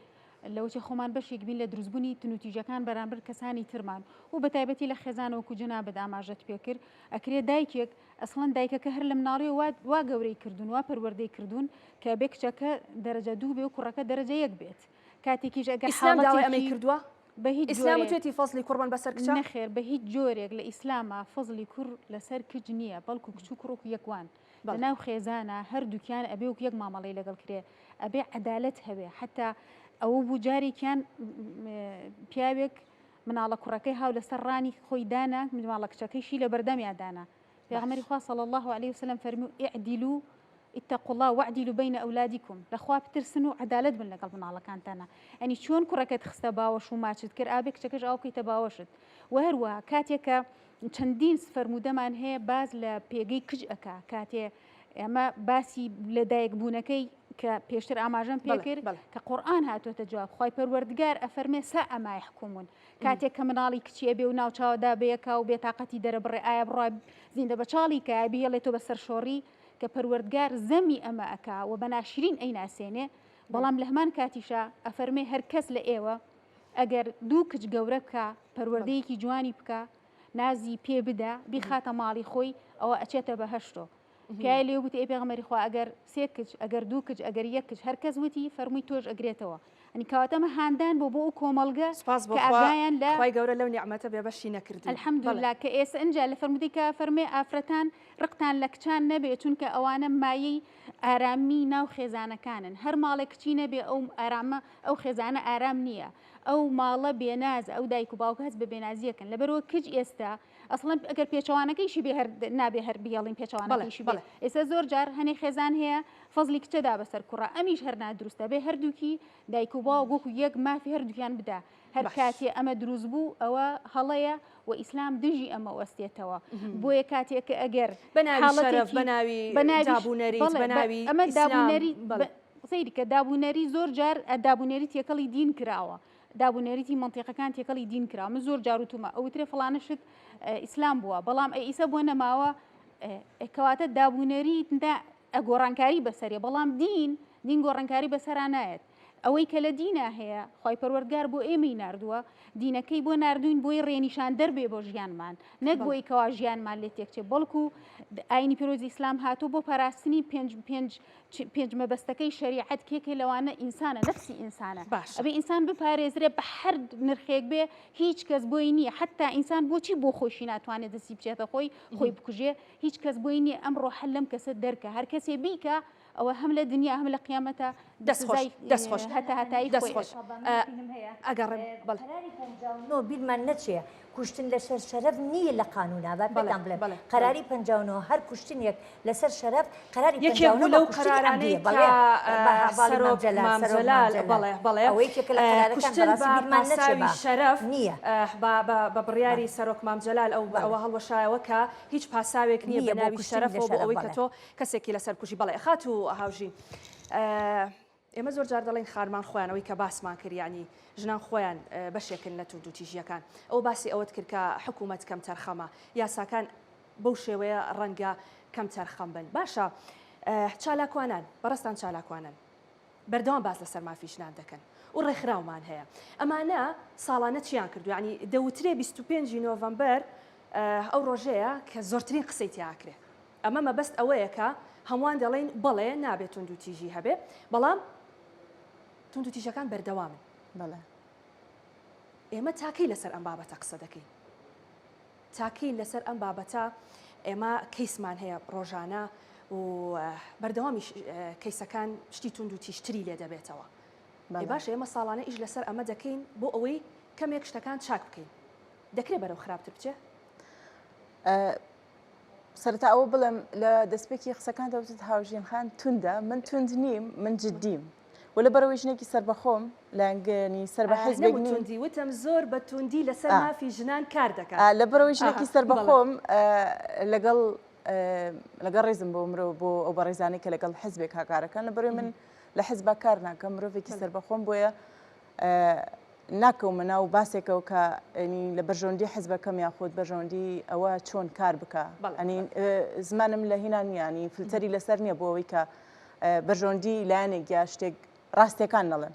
لەوەچە خۆمان بەشێک بین لە دروستبوونی تونوتیژەکان بەرامبەر کەسانی ترمان و بە تایبەتی لە خێزان وەکو جەنابت ئاماژەت پێکرد ئەکرێ دایکێک ئەسڵەن دایکەکە هەر لە مناڵیەوە وا وا گەورەی کردوون وا پەروەردەی کردوون کە بێ کچەکە دەرەجە دوو بێ و کوڕەکە دەرەجە یەک بێت کاتێکیش ئەگەر ئیسلام داوای ئەمەی حاڵەتێکی کردووە؟ بە هیچ ئیسلام جۆرێک وتوێتی فەزلی کوڕ بن بەسەر کچا؟ نەخێر بە هیچ جۆرێک لە ئیسلاما فەزلی کوڕ لەسەر کچ نییە بەڵکو کچ و کوڕ وەکو یەک وان لە بەڵێ. ناو خێزانا هەردووکیان ئەبێ وەکو یەک مامەڵەی لەگەڵ کرێ ئەبێ عەدالەت هەبێ حەتا ئەوە بوو جارێکیان پیاوێک مناڵە کوڕەکەی هاو لەسەر ڕانی خۆی دانا مناڵە کچەکەیشی لە بەردەمیا دانا پێغەمبەری خوا صلی اللە علیه وسلم فەرموو اعدلوا اتقوا الله واعدلوا بین اولادکم لە خوا بترسن و عەدالەت بن لەگەڵ مناڵەکانتانا ئەنی چۆن کوڕەکەت خستە باوەش و ماچت کرد ئابێ کچەکەش ئاو بکەیتە باوەشت و هەروەها کاتێک کە چەندین فەرموودەمان هەیە باز لە پێگەی کچ ئەکا کاتێ ئەمە باسی لەدایک بوونەکەی کە پێشتر ئاماژەم پێکرد کە قورئان هاتووەتە جواب خوای پەروەردگار ئەفەرمێ ساء ما یحکمون کاتێک کە مناڵی کچی ئەبێ و ناوچاوە دابەیەکا و بێتاقەتی دەرەبڕێ ئایا بڕوا زیندە بەچاڵی کە بیهێڵێتەوە بە سەرشۆڕی کە پەروەردگار زەمی ئەمە ئەکا و بە ناشرین ئەیناسێنێ بەڵام لە هەمان کاتیشا ئەفەرمێ هەر کەس لە ئێوە ئەگەر دوو کچ گەورە بکا پەروەردەیەکی جوانی بکا نازی پێ بدا بیخاتە ماڵی خۆی ئەوە ئەچێتە بەهەشتۆ پیاوێ لێ وتی ئەی پێغەمبەری خوا ئەگەر سێ کچ ئەگەر دوو کچ ئەگەر یەک کچ هەر کەس وتی فەرمووی تۆش ئەگرێتەوە ئەنی کەواتە ئەمە هاندان بۆ بۆ ئەو کۆمەڵگە سوپاس بۆ کە خوا ئاگایان لە خوای گەورە لەو نیعمەتە بێبەشی نەکردین بەڵێ. الحمدللە کە ئێسە ئنجا لە فەرموودەی کە فەرمێ ئافرەتان ڕقتان لە کچان نەبێ چونکە ئەوانە مایەی ئارامی ناو خێزانەکانن هەر ماڵێک کچی نەبێ ئەو ئارامە ئەو خێزانە ئارام نییە ئەو ماڵە بێنازە ئەو دایک و باوکە هەست بە بێنازیەکەن لەبەرئەوە کچ ئێستا ئەسڵەن ئەگەر پێچەوانەکەیشی بێ هەر نابێ هەر بیەڵین پێچەوانەکەیشی بێ ئێستا زۆر جار هەنێ خێزان هەیە فەزلی کچە دا بەسەر کوڕە ئەمیش هەر نادروستە بێ هەردووکی دایک و باوک وەکو یەک مافی هەردووکیان بدا هەر کاتێ ئەمە دروست بوو ئەوە هەڵەیە و ئیسلام دژی ئەمە وەستێتەوە بۆیە کاتێک کە ئەگەر بەناوی بەناوی بەناوی ئەمە دابونەری سەیری کە دابونەری زۆر جار دابونەری تێکەڵی دین کراوە دابونەریتی مەنتیقەکان تێکەڵی دین کرا من زۆر جار وتومە ئەوترێ فڵانە شت ئیسلام بووە بەڵام ئەی ئیسە بۆ نەماوە؟ کەواتە دابونەریت گۆڕانکاری بەسەرێ بەڵام دین دین گۆڕانکاری بەسەرا نایەت ئەوەی کە لە دینا هەیە خوای پەروەردگار بۆ ئێمەی ناردووە دینەکەی بۆ ناردوین بۆی ڕێنیشاندەر بێ بۆ ژیانمان نەک بۆی کەوا ژیانمان لێ تێکچێ بەڵکو ئاینی پیرۆزی ئیسلام هاتوو بۆ پاراستنی پێنج پێنج پێنج مەبەستەکەی شەریعەت کێکێ لەوانە ئینسانە نەفسی ئینسانە ئەبێ ئینسان بپارێزرێ بە هەر نرخێک بێ هیچ کەس بۆی نییە حتا ئینسان بۆچی بۆ خۆشی ناتوانێت دەستی بچێتە خۆی خۆی بکوژێ هیچ کەس بۆی نییە ئەم ڕۆحە لەم کەسە دەرکە هەر کەسێ بیکە ئەوە هەم لە دنیا هەم لە قیامەتە دەست خۆش سزای دەست خۆش هەتا هەتایی دەست خۆی خۆش ئەگەڕێم بەڵێ. قەراری 59 بیرمان نەچێ کوشتن لەسەر شەرەف نییە لە قانونا با بەڵێ پێتان بڵێم بەڵێ بەڵێ. قەراری 59 هەر کوشتنێک لەسەر شەرەف قەراری یەکێک 59 بوو بە لەو کوشتنی قەرارانەی عەمدیە کە بەڵێ بە هەڤاڵی مام سەرۆک جەلال مام سەرۆک مام جەلال جەلال بەڵێ بەڵێ ئەوە یەکێکە لە قەرارەکان کوشتن بەڕاستی بە بیرمان نەچێ پاساوی با شەرەف نییە بە بە بە بەڵێ بڕیاری سەرۆک مام جەلال ئەو بەڵێ ئەوە هەڵوەشایەوە کە هیچ پاساوێک نییە بە نییە بۆ ناوی کوشتنی لە شەرەفەوە بۆ شەرەف ئەوەی کە بەڵێ تۆ کەسێکی لەسەر بکوژی بەڵێ خاتوو هاوژین ئێمە زۆر جار دەڵێین خانمان خۆیان ئەوەی کە باسمان کرد یعنی ژنان خۆیان بەشێکن لە توندوتیژیەکان ئەو باسی ئەوەت کرد کە حکوومەت کەم تەرخەمە یاساکان بەو شێوەیە ڕەنگە کەم تەرخەم بن باشە چالاکوانان بەڕێزتان چالاکوانن بەردەوام باس لەسەر مافی ژنان دەکەن و ڕێکخراومان هەیە ئەمانە ساڵانە چیان کردو ینی دەوترێ 25 نۆڤەمبەر ئەو ڕۆژەیە کە زۆرترین قسەی تیاکرێ ئەمە مەبەست ئەوەیە کە هەمووان دەڵێین بەڵێ نابێت توندوتیژی هەبێ، بەڵام توندوتیژەکان بەردەوامن. بەڵێ. ئێمە تا کەی لەسەر ئەم بابەتە قسە دەکەین؟ تا کەی لەسەر ئەم بابەتە ئێمە کەیسمان هەیە ڕۆژانە و بەردەوامیش کەیسەکان شتی توندوتیژتری لێ دەبێتەوە. ئێ باشە ئێمە ساڵانە ئیش لەسەر ئەمە دەکەین بۆ ئەوەی کەمێک شتەکان چاک بکەین. دەکرێ بەرەو خراپتر بچێ؟ سەرەتا ئەوە بڵێم لە دەستپێکی قسەکاندا وتت هاوژین خان توندە من توند نیم من جدیم و لە بەرەوەی ژنێکی سەربەخۆم لایەنگرنی سەر بە حزبێک نیم توندی وتم زۆر بە توندی لەسەر مافی ژنان کار دەکات لە بەرەوەی ژنێکی سەربەخۆم لەگەڵ لەگەڵ ڕێزم بۆ مرۆ بۆ ئەو بەڕێزانەی کە لەگەڵ حزبێک هاکارەکەن لە بەرەوەی من لە حزبا کار ناکەم مرۆڤێکی سەربەخۆم بۆیە ناکەومە ناو باسێکەوە کە ینی لە بەرژەوەندی حزبەکەم یاخود بەرژەوەندی ئەوە چۆن کار بکە ئەنی زمانم لە هینا نییە ینی فلتەری لەسەر نییە بۆ ئەوەی کە بەرژەوەندی لایەنێک یا شتێک ڕاستیەکان نەڵێن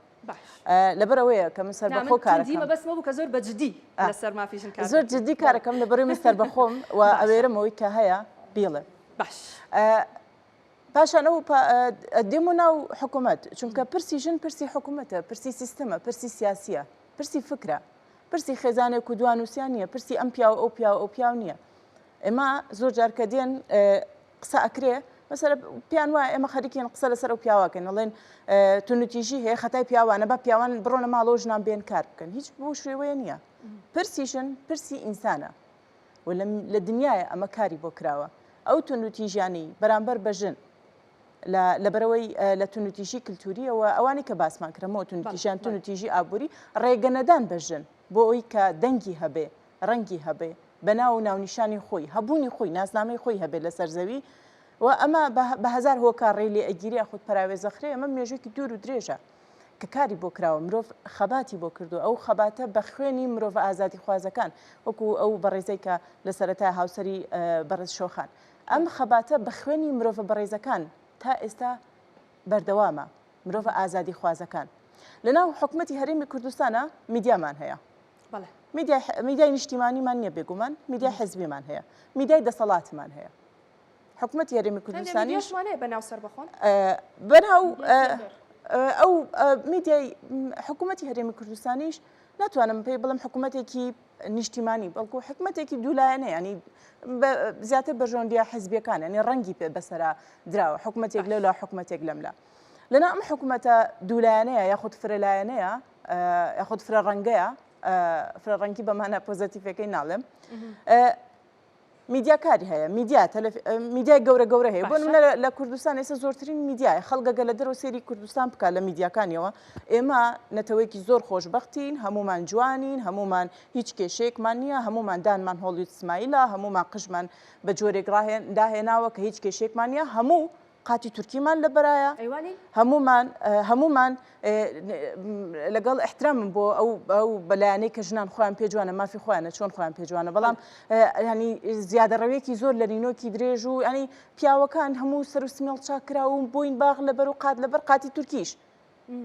لەبەر ئەوەیە کە من سەربەخۆ کارەکەم مەبەستمە بوو کە زۆر بە جدی لەسەر مافی ژن کار زۆر جدی کارەکەم لەبەرەوەی من سەربەخۆم و ئەوێرم ئەوەی کە هەیە بیڵێم باش پاشان ئەو دێمە ناو حکوومەت چونکە پرسی ژن پرسی حکوومەتە پرسی سیستەمە پرسی سیاسیە پرسی فکرە پرسی خێزانێک و دوانووسیان نییە پرسی ئەم پیاو ئەو پیاو ئەو پیاو نییە ئێمە زۆر جار کە دێن قسە ئەکرێ مەسەر پیان وایە ئێمە خەریکین قسە لەسەر ئەو پیاوەکەن ئەڵێن توندوتیژی هەیە خەتای پیاوانە بە پیاوان بڕۆنە ماڵەوە ژنان بێن کار بکەن هیچ بۆ شێوەیە نییە پرسی ژن پرسی ئینسانە و لە دنیایە ئەمە کاری بۆ کراوە ئەو توندوتیژیانەی بەرامبەر بە ژن لە لەبەرەوەی لە توندوتیژی کللتوریەوە ئەوانی کە باسمان کرەمەوە توندوتیژیان توندوتیژی ئابووری ڕێگەنەدان بە ژن بۆ ئەوی کە دەنگی هەبێ ڕەنگی هەبێ بە ناو و ناونیشانی خۆی هەبوونی خۆی ناسنامەی خۆی هەبێت لەسەر زەوی و ئەمە بە هەزار هۆکار ڕێی لێ ئەگیرێ یاخود پەراوێزەخرێ ئەمە مێژوویەکی دوور و درێژە کە کاری بۆ کراوە مرۆڤ خەباتی بۆ کردووە ئەو خەباتە بە خوێنی مرۆڤە ئازادیخوازەکان وەکو ئەو بەڕێزەی کە لە سەرەتا هاوسەری بەڕێز شۆخان ئەم خەباتە بە خوێنی مرۆڤە بەڕێزەکان تا ئێستا بەردەوامە مرۆڤە ئازادیخوازەکان لەناو حکومەتی هەرێمی کوردستانە میدیامان هەیە میدیای نیشتیمانیمان نییە بێگومان میدیای حزبیمان هەیە میدیای دەسەڵاتمان هەیە حکومەتی هەرێمی کوردستانیش بەناو سەربەخۆن بەناو ئەو میدیای حکوومەتی هەرێمی کوردستانیش ناتوانم پێی بڵم حکوومەتێکی نیشتیمانی بەڵکو حکومەتێکی دوولایەنە ینی زیاتر بەرژەوەندیە حزبیەکان ینی ڕەنگی پێ بەسەرا دراوە حکومەتێک لەولا حکومەتێک لەملا لەنا ئەم حکوومەتە دوولایەنەیە یاخود فرەلایەنەیە یاخود فرە ڕەنگەیە فرە ڕەنگی بەمانە پۆزەتیفەکەی ناڵێم میدیا کاری هەیە میدیا میدیای گەورە گەورە هەیە بۆ نمونە لە کوردستان ئێستا زۆرترین میدیایە خەڵک گەر لە دەرەوە سەیری کوردستان بکات لە میدیاکانیەوە ئێمە نەتەوەیەکی زۆر خۆشبەختین هەمومان جوانین هەمومان هیچ کێشەیەکمان نییە هەمومان دانمان Hollywood smile ە هەمومان قژمان بە جۆرێک ڕاهێن داهێناوە کە هیچ کێشەیەکمان نییە هەموو. قاتی تورکیمان لە بەرایە هەمومان هەمومان لەگەڵ احترامم بۆ ئەو ئەو بەلایەنەی کە ژنان خۆیان پێ جوانە مافی خۆیانە چۆن خۆیان پێ جوانە بەڵام ینی زیادەڕەوێکی زۆر لە نینۆکی درێژ و ینی پیاوەکان هەموو سەر و سمێڵ چاکراوم بۆین باغ لەبەر و قات لەبەر قاتی تورکیش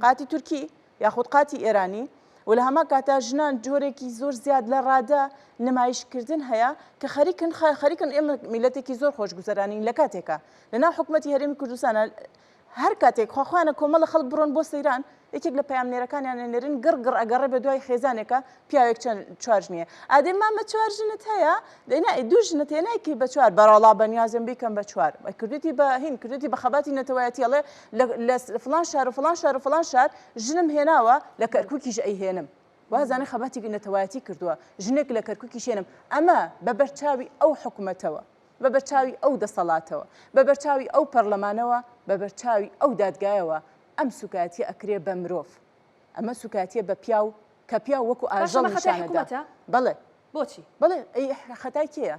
قاتی تورکی یاخود قاتی ئێرانی و لە هەمان کاتا ژنان جۆرێکی زۆر زیاد لە ڕادە نمایشکردن هەیە کە خەریکن خەریکن ئێمە میلەتێکی زۆر خۆشگوزەرانین لە کاتێکا لەناو حکومەتی هەرێمی کوردستانە هەر کاتێک خواخوانە کۆمەڵە خەڵک بڕۆن بۆ سەیران یەکێک لە پەیامنێرەکانیان ئەنێرن گڕ گڕ ئەگەڕێ بە دوای خێزانێکە پیاوێک چەند چوار ژنیە ئادێ مامە چوار ژنت هەیە دەی نا دوو ژنت هەیە نایکەی بە چوار بەڕەڵا بەنیازم بیکەم بە چوار کردوتی بە هین کردوتی بە خەباتی نەتەوایەتی ئەڵێ لە فڵان شار و فڵان شار و فڵان شار ژنم هێناوە لە کەرکوکیش ئەیهێنم وازانە خەباتی نەتەوایەتی کردووە ژنێک لە کەرکوکیش هێنم ئەمە بە بەرچاوی ئەو حکومەتەوە بە بەرچاوی ئەو دەسەڵاتەوە بە بەرچاوی ئەو پەرلەمانەوە بە بەرچاوی ئەو دادگایەوە ئەم سوکایەتیە ئەکرێ بە مرۆڤ ئەمە سوکایەتیە بە پیاو کە پیاو وەکو باشە ئاژەڵ ئەمە خەتای نیشانەدا حکومەتە؟ بەڵێ بۆچی؟ بەڵێ ئەی خەتای کێیە؟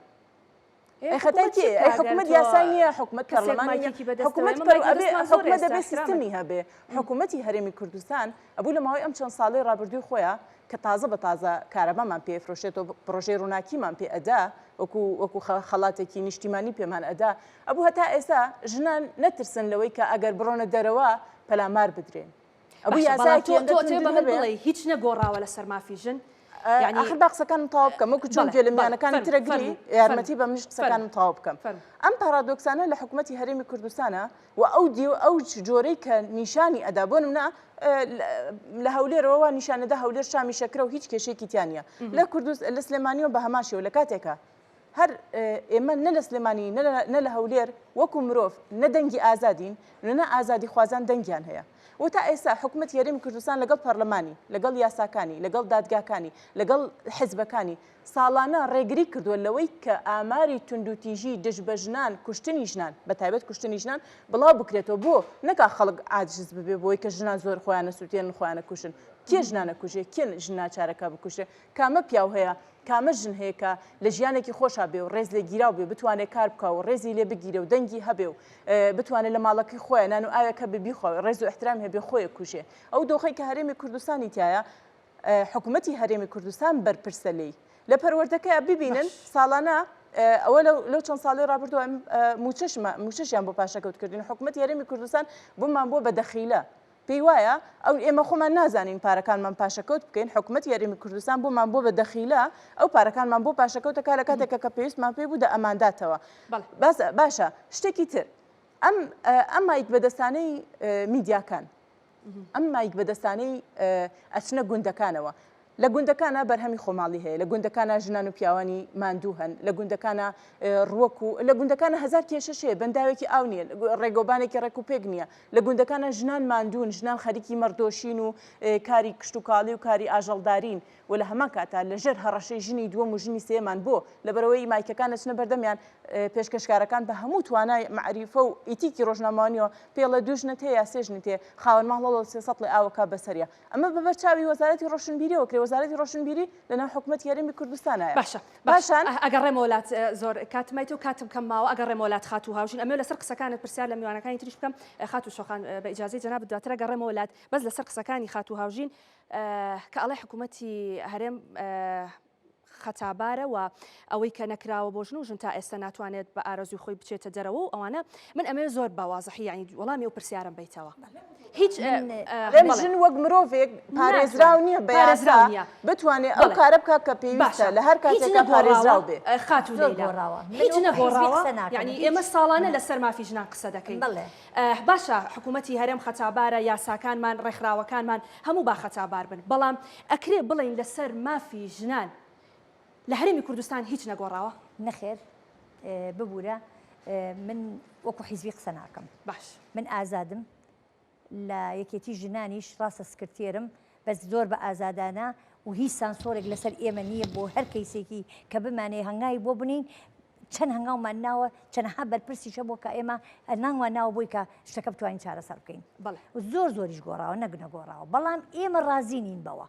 ئێ ئەی خەتای حکومەت چی کێیە؟ ئەی بکا ئەگەر حکومەت تۆ یاسای نییە حکومەت کەسێک پەرلەمانی نییە مایکێکی بەدەستەوەیە حکومەت ئێمە پەر مایک ئەبێ بەدەستمان زۆر حکومەت ئێستا دەبێ احترامن سیستمی هەبێ حکومەتی هەرێمی کوردستان ئەبوو لە ماوەی ئەم چەند ساڵەی ڕابردووی خۆیا کە تازە بە تازە کارەبامان پێ ئەفرۆشێتەوە پڕۆژەی ڕووناکیمان پێ ئەدا وەکو وەکو خەڵاتێکی نیشتیمانی پێمان ئەدا ئەبوو هەتا ئێستا ژنان نەترسن لەوەی کە ئەگەر بڕۆنە دەرەوە پەلامار بدرێن ئەبوو باشە بەڵام یاسایەکی تۆ هێندە تۆ ئەتەوێ توندتر بە من هەبێ بڵێی هیچ نەگۆڕاوە لەسەر مافی ژن یعنی ئاخر با قسەکانم تەواو بکەم وەکو چۆن بەڵێ گوێ لە بەڵێ میانەکانی فەرموو ترە گری فەرموو فەرموو یارمەتی بە منیش فەرموو قسەکانم تەواو بکەم فەرموو ئەم پارادۆکسانە لە حکومەتی هەرێمی کوردستانە و ئەو دیو ئەو جۆرەی کە نیشانی ئەدا بۆ نمونە لە هەولێرەوە وا نیشانەدا هەولێر شامی شەکرە و هیچ کێشەیەکی تیا نییە لە کوردست لە سلێمانیەوە بە هەمان شێوە لە کاتێکا هەر ئێمە نە لە سلێمانی نە لە هەولێر وەکو مرۆڤ نە دەنگی ئازادین نە ئازادیخوازان دەنگیان هەیە و تا ئێستا حکومەتی هەرێمی کوردستان لەگەڵ پەرلەمانی لەگەڵ یاساکانی لەگەڵ دادگاکانی لەگەڵ حزبەکانی ساڵانە ڕێگری کردووە لەوەی کە ئاماری توندوتیژی دژ بە ژنان، کوشتنی ژنان، بە تایبەت کوشتنی ژنان بڵاو بکرێتەوە، بۆ نەکا خەڵک عاجز ببێ بۆی کە ژنان زۆر خۆیان ئەسوتێنن خۆیان ئەکوژن، کێ ژنان ئەکوژێ، کێ ژن ناچارەکا بکوژرێ، کامە پیاو هەیە، کامە ژن هەیە کە لە ژیانێکی خۆشا بێ و ڕێز لێ گیراو بێ بتوانێ کار بکا و ڕێزی لێ بگیرێ و دەنگی هەبێ و بتوانێ لە ماڵەکەی خۆیا نان و ئاوێک هەبێ بیخوا و ڕێز و ئیحترامی هەبێ خۆی ئەکوژێ. ئەو دۆخەی کە هەرێمی کوردستانی تیایە حکومەتی هەرێمی کوردستان بەرپرسە لێی. لە پەروەردەکەیا ببینن ساڵانە ئەوە لەو چەند ساڵەی ڕابردووە مووچەشیان بۆ پاشەکەوت کردین حکومەتی هەرێمی کوردستان بۆمان بووە بە دەخیلە پێی وایە ئەو ئێمە خۆمان نازانین پارەکانمان پاشەکەوت بکەین حکومەتی هەرێمی کوردستان بۆمان بۆ بە دەخیلە ئەو پارەکانمان بۆ پاشەکەوتەکە لە کاتێکە کە پێویستمان پێی بوو دە ئەمانداتەوە باشە شتێکی تر ئەم ئەم مایک بەدەستانەی میدیاکان ئەم مایک بەدەستانەی ئەچنە گوندەکانەوە. لە گوندەکانا بەرهەمی خۆماڵی هەیە، لە گوندەکانا ژنان و پیاوانی ماندوو هەن، لە گوندەکانا ڕووەک و لە گوندەکانا هەزار کێشەش هەیە، بەنداوێکی ئاو نییە، ڕێگەوبانێکی ڕێک و پێک نییە، لە گوندەکانا ژنان ماندوون، ژنان خەریکی مەڕدۆشین و کاری کشتوکاڵی و کاری ئاژەڵدارین و لە هەمان کاتا لە ژێر هەڕەشەی ژنی دووەم و ژنی سێیەمان بۆ؟ لەبەرئەوەی مایکەکان ئەچنە بەردەمیان، پێشکەشکارەکان بە هەموو توانای مەعریفە و ئیتیکی ڕۆژنامەوانیەوە پێڵێ دوو ژنت هەیە یا سێ ژنت هەیە، خاوەن ماڵ هەڵۆ سێ سەتڵی ئاو ئەکا بەسەریا. ئەمە بە بەر چاوی وەزارەتی ڕۆشنبیریەوە کرێ، وەزارەتی ڕۆشنبیری لەناو حکومەتی هەرێمی کوردستانایە. باشە باشە ئەگەڕێمەوە لات زۆر کاتم مایتەوە کاتم کەم ماوە ئەگەڕێمەوە لات خاتوو هاوژین ئەمەوێ لەسەر قسەکانت پرسیار لە میوانەکانی تریش بکەم خاتوو شۆخان بە ئیجازەی جەنابت دواتر ئەگەڕێمەوە لات بەس لەسەر قسەکانی خاتوو هاوژین کە ئەڵێ حکوومەتی هەرێم خەتابارە و ئەوەی کە نەکراوە بۆ ژن و ژن تا ئێستا ناتوانێت بە ئارەزووی خۆی بچێتە دەرەوە و ئەوانە من ئەمەوێ زۆر بە وازحی یعنی وەڵامی ئەو پرسیارم بەیتەوە هیچ لەم ژن وەک مرۆڤێک پارێزراو نییە بە یاسا بتوانێت ئەو کارە بکات کە پێویستە لە هەر کاتێکا پارێزراو بێ. خاتوو لەیلا هیچ نەگۆڕاوە یعنی ئێمە ساڵانە لەسەر مافی ژنان قسە دەکەین باشە حکوومەتی هەرێم خەتابارە یاساکانمان ڕێکخراوەکانمان هەموو با خەتابار بن بەڵام ئەکرێ بڵێین لەسەر مافی ژنان لە هەرێمی کوردستان هیچ نەگۆڕاوە؟ نەخێر ببورە من وەکو حیزبی قسە ناکەم باش. من ئازادم لە یەکێتی ژنانیش ڕاستە سکرتێرم بەس زۆر بە ئازادانە و هیچ سانسۆرێک لەسەر ئێمە نییە بۆ هەر کەیسێکی کە بمانەیە هەنگاوی بۆ بنین چەند هەنگاومان ناوە چەنەها بەرپرسیش هەبووە کە ئێمە نانمان ناوە بۆی کە شتەکە بتوانین چارەسەر بکەین بەڵێ. زۆر زۆریش گۆڕاوە نەک نەگۆڕاوە بەڵام ئێمە ڕازی نین بەوە.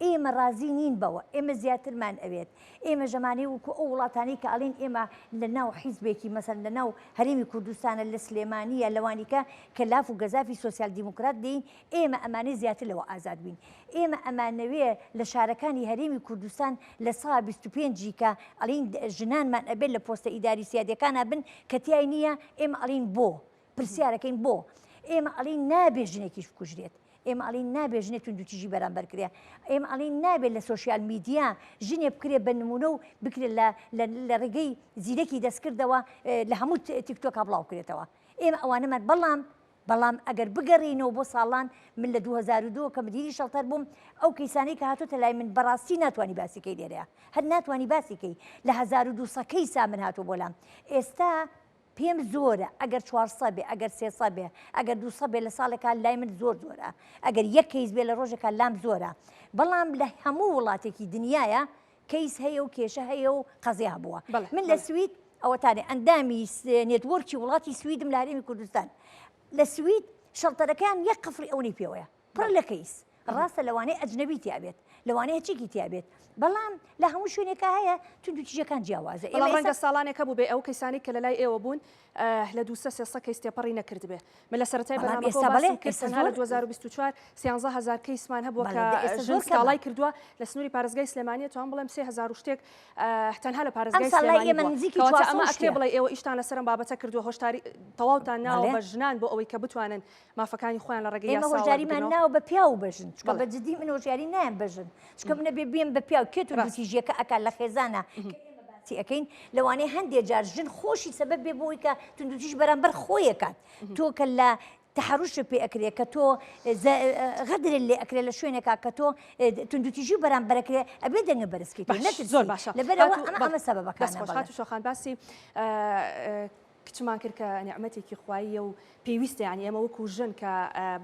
ئێمە ڕازی نین بەوە، ئێمە زیاترمان ئەوێت، ئێمە ژەمانەی وەکو ئەو وڵاتانەی کە ئەڵێن ئێمە لە ناو حیزبێکی مەسەن لە ناو هەرێمی کوردستانە لە سلێمانیە لەوانیکە کە لاف و گەزافی سۆسیال دیموکرات دێین ئێمە ئەمانەی زیاتر لەوە ئازاد بین ئێمە ئەمانەوێ لە شارەکانی هەرێمی کوردستان لە سا 25 ی کە ئەڵین ژنانمان ئەبێت لە پۆستە ئیداری سیادیەکانا بن کە تیای نییە ئێمە ئەڵین بۆ پرسیارەکەین بۆ؟ ئێمە ئەڵێین نابێ ژنێکیش بکوژرێت. ئێمە ئەڵێین نابێ ژنێ توندوتیژی بەرامبەر کرێ. ئێمە ئەڵێین نابێ لە سۆشیال میدیا ژنێ بکرێ بە نمونە و بکرێ لە لە ڕێگەی زیرەکی دەستکردەوە لە هەموو تیکتۆکا بڵاو کرێتەوە. ئێمە ئەوانەمان بەڵام بەڵام ئەگەر بگەڕێینەوە بۆ ساڵان من لە 2002 کە مدیری shelter بووم ئەو کەیسانەی کە هاتۆتە لای من بەڕاستی ناتوانی باسی کەی لێرەیە هەر ناتوانی باسی کەی لە 1200 کەیسا من هاتۆ بۆ لام ئێستا پێم زۆرە ئەگەر چوارسە بێ ئەگەر سێسە بێ ئەگەر دووسە بێ لە ساڵێکا لای من زۆر زۆرە ئەگەر یەک کەیس بێ لە ڕۆژێکا لام زۆرە بەڵام لە هەموو وڵاتێکی دنیاە کەیس هەیە و کێشە هەیە و قەزیا هەبووە من لە سوید ئەوەتانێ ئەندامی network ی وڵاتی سویدم لە هەرێمی کوردستان لە سوید shelter ەکەیان یەک قفڵی ئەونەی پێوەیە پڕ لە کەیس ڕاستە لەوانەیە ئەجنەبی تیابێت لەوانەیە هەرچیکی تیابێت بەڵام لە هەموو شوێنێکا هەیە توندوتیژەکان جیاوازە بەڵام ڕەنگە ساڵانێک هەبوو بێ ئەو کەیسانەی کە لەلای ئێوە بوون لە 200 300 کەیس تێپەڕی نەکردبێ من لە سەرەتای بەرنامەکەوە باسم کرد تەنها لە 2024 13000 کەیسمان هەبووە کە ژن سکاڵای کردووە لە سنووری پارێزگای سلێمانی توان بڵێم 3000 و شتێک تەنها لە پارێزگای سلێمانی بووە کەواتە ئەمە ئەکرێ بڵێ ئێوە ئیشتان لەسەر ئەم بابەتە کردووە هۆشداری تەواوتان ناوە بە ژنان بۆ ئەوەی کە بتوانن مافەکانی خۆیان لە ڕێگەی ئێمە یاساوە هۆشداریمان وەربگرنەوە. ناوە بە پیاو و بە ژن چونکە بەڵێ. بە جدی من هۆشیاری نایەم بە ژن چونکە من ئەبێ بێم بە پیاو کێ ڕاست. توندوتیژیەکە ئەکات لە خێزانا کە ئێمە باسی ئەکەین لەوانەیە هەندێ جار ژن خۆشی سەبەب بێ بۆ ئەوەی کە توندوتیژ بەرامبەر خۆی ئەکات تۆ کە لە تەحەروشت پێ ئەکرێ کە تۆ غەدرت لێ ئەکرێ لە شوێنێکا کە تۆ توندوتیژی بەرامبەر ئەکرێ ئەبێ دەنگە بەرز کەیتەوە باش نەترسی زۆر باشە لەبەرئەوە خاتوو ئەمە بەڵێ ئەمە دەست سەبەبەکانە خۆش بەڵێ. خاتوو شۆخان باسی کچمان کرد کە نیعمەتێکی خواییە و پێویستە یانی ئێمە وەکو ژن کە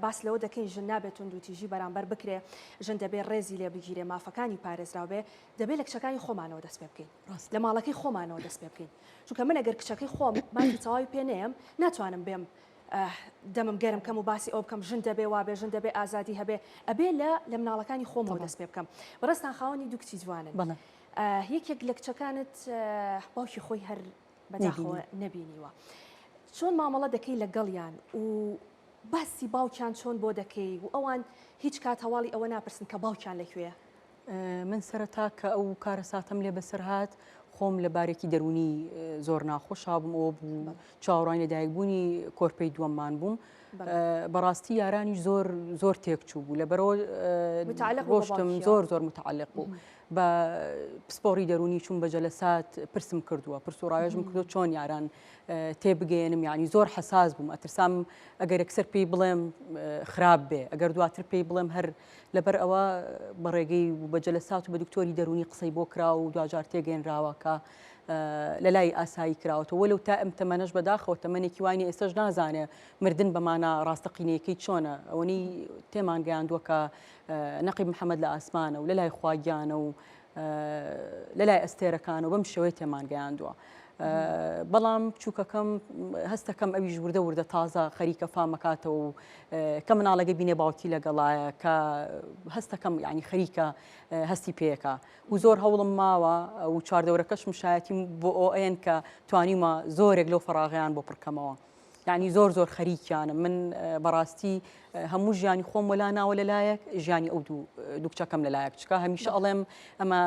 باس لەوە دەکەین ژن نابێت توندوتیژی بەرامبەر بکرێ ژن دەبێ ڕێزی لێ بگیرێ مافەکانی پارێزراو بێ دەبێ لە کچەکانی خۆمانەوە دەست پێ بکەین لە ماڵەکەی خۆمانەوە دەست پێ بکەین چونکە من ئەگەر کچەکەی خۆم مافی تەواوی پێ نەیەم ناتوانم بێم دەمم گەرم کەم و باسی ئەو بکەم ژن دەبێ وابێ ژن دەبێ ئازادی هەبێ ئەبێ لە لە مناڵەکانی خۆمەوە دەست پێ بکەم بەڕێزتان خاوەنی دوو کچی جوانن یەکێک لە کچەکانت باوکی خۆی هەر بەداخەوە نەبینیوە. چۆن مامەڵە دەکەی لەگەڵیان و باسی باوکیان چۆن بۆ دەکەی و ئەوان هیچ کات هەواڵی ئەوە ناپرسن کە باوکیان لەکوێیە؟ من سەرەتا کە ئەو کارەساتەم لێ بەسەر هات خۆم لە بارێکی دەروونی زۆر ناخۆشا بووم ئەوە بوو چاوەڕوانی لەدایکبوونی کۆرپەی دووەممان بووم بەڕاستی یارانی زۆر زۆر تێکچوو بوو لەبەرەوە ڕۆشتم زۆر زۆر متعلق بوو بە پسپۆڕی دەروونی چووم بە جەلەسات پرسم کردووە پرس و ڕاوێژم کردو چۆن یاران تێبگەێنم یعنی زۆر حەساس بووم ئەترسام ئەگەر یەکسەر پێی بڵێم خراپ بێ ئەگەر دواتر پێی بڵێم هەر لەبەر ئەوە بە ڕێگەی و بە جەلەسات و بە دکتۆری دەروونی قسەی بۆ کرا و دواجار تێگەێنراوە کە لە لای ئاسایی کراوەتەوە وەلو تا ئەم تەمەنەش بەداخەوە تەمەنێکی وای نیە ئێستاش نازانێ مردن بەمانە ڕاستەقینەیەکەی چۆنە ئەوەنەی تێمان گەیاندووە کە نەقیب محەمەد لە ئاسمانە و لە لای خوا گیانە و لە لای ئەستێرەکانە و بەم شێوەیە تێمان گەیاندووە. بەڵام بچووکەکەم هەستەکەم ئەویش وردە وردە تازە خەریکە فامەکاتەوە و کە مناڵەکە بینێ باوکی لەگەڵایە کە هەستەکەم یعنی خەریکە هەستی پێیەکە و زۆر هەوڵم ماوە و چواردەورەکەشم شایەتیم بۆ ئەوەیەن کە توانیومە زۆرێک لەو فەراغیان بۆ پڕکەمەوە. یانی زۆر زۆر خەریکیانم من بەڕاستی هەموو ژیانی خۆم وەلا ناوە لەلایەک ژیانی ئەو دوو دوو کچەکەم لەلایەک چکە هەمیشە ئەڵێم ئەمە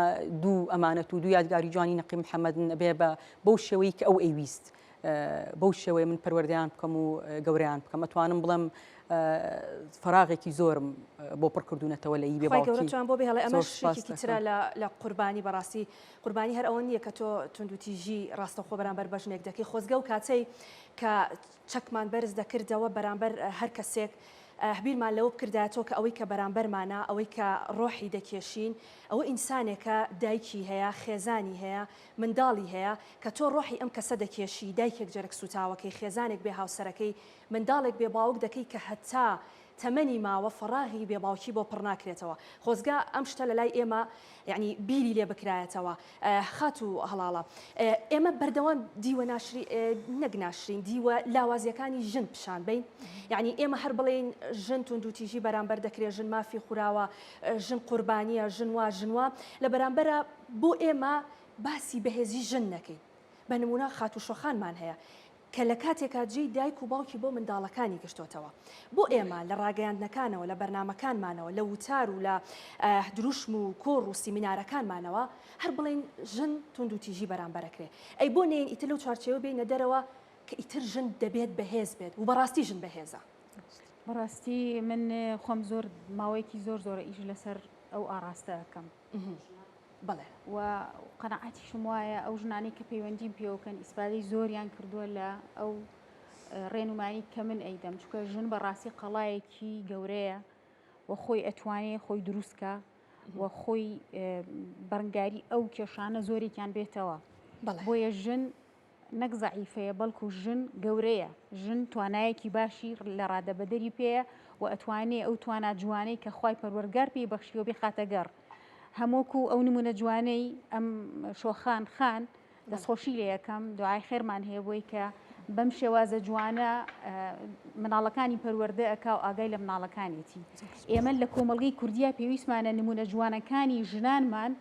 دوو ئەمانەت و دوو یادگاری جوانی نەقی محەممەد ئەبێ بە بەو شێوەی کە ئەو ئەیویست بەو شێوەیە من پەروەردەیان بکەم و گەورەیان بکەم ئەتوانم بڵێم فراغێکی زۆرم بۆ پڕکردوونەتەوە لە ئی بێ خوای گەورە باوکی توان بۆ بهێڵێ زۆر ئەمەش سوپاس یەکێکی دەکەم. ترە لە لە قوربانی بەڕاستی قوربانی هەر ئەوە نییە کە تۆ توندوتیژی ڕاستەوخۆ بەرامبەر بە ژنێک دەکەی، خۆزگە ئەو کاتەی کە چەکمان بەرز دەکردەوە بەرامبەر هەر کەسێک بیرمان لەوە بکردایەتەوە کە ئەوەی کە بەرامبەرمانە، ئەوەی کە ڕۆحی دەکێشین، ئەوە ئینسانێکە دایکی هەیە، خێزانی هەیە، منداڵی هەیە، کە تۆ ڕۆحی ئەم کەسە دەکێشی، دایکێک جەرگ سووتاوەکەی، خێزانێک بێ هاوسەرەکەی، منداڵێک بێ باوک دەکەی کە هەتا. تەمەنی ماوە فەڕاغی بێ باوکی بۆ پڕ ناکرێتەوە خۆزگا ئەم شتە لەلای ئێمە یەعنی بیری لێ بکرایەتەوە خاتوو هەڵاڵە ئێمە بەردەوام دیوە ناشری نەک ناشرین دیوە لاوازیەکانی ژن پیشان بین یعنی ئێمە هەر بڵێین ژن توندوتیژی بەرامبەر دەکرێت ژن مافی خوراوە ژن قوربانیە ژن وا ژن وا لە بەرامبەرە بۆ ئێمە باسی بەهێزی ژن نەکەین بە نمونە خاتوو شۆخانمان هەیە کە لە کاتێکا جێی دایک و باوکی بۆ منداڵەکانی گرتۆتەوە. بۆ ئێمە لە ڕاگەیاندنەکانەوە، لە بەرنامەکانمانەوە، لە وتار و لە دروشم و کۆڕ و سیمینارەکانمانەوە هەر بڵێین ژن توندوتیژی بەرامبەر ئەکرێ. ئەی بۆ نەیەین ئیتر لەو چوارچێوە بێینە دەرەوە کە ئیتر ژن دەبێت بەهێز بێت و بەڕاستی ژن بەهێزە. بەڕاستی من خۆم زۆر ماوەیەکی زۆر زۆرە ئیش لەسەر ئەو ئاڕاستە ئەکەم. بەڵێ. و قەناعەتیشم وایە ئەو ژنانەی کە پەیوەندیم پێوەکەن ئیسفادەی زۆریان کردووە لە ئەو ڕێنمایی کە من ئەیدەم چونکە ژن بەڕاستی قەڵایەکی گەورەیە و خۆی ئەتوانێ خۆی دروستکە و خۆی بەرەنگاری ئەو کێشانە زۆرێکیان بێتەوە بۆیە ژن نەک زەعیفەیە بەڵکو ژن گەورەیە، ژن توانایەکی باشی لە ڕادەبەدەری پێیە و ئەتوانێ ئەو توانا جوانەی کە خوای پەروەردگار پێی بەخشیوە بیخاتە گەڕ. هەم وەکو ئەو نمونە جوانەی ئەم شۆخان خان دەستخۆشی لێ ئەکەم، دوعای خێرمان هەیە بۆی کە بەم شێوازە جوانە مناڵەکانی پەروەردە ئەکا و ئاگای لە مناڵەکانێتی. ئێمە لە کۆمەڵگەی کوردیا پێویستمانە نمونە جوانەکانی ژنانمان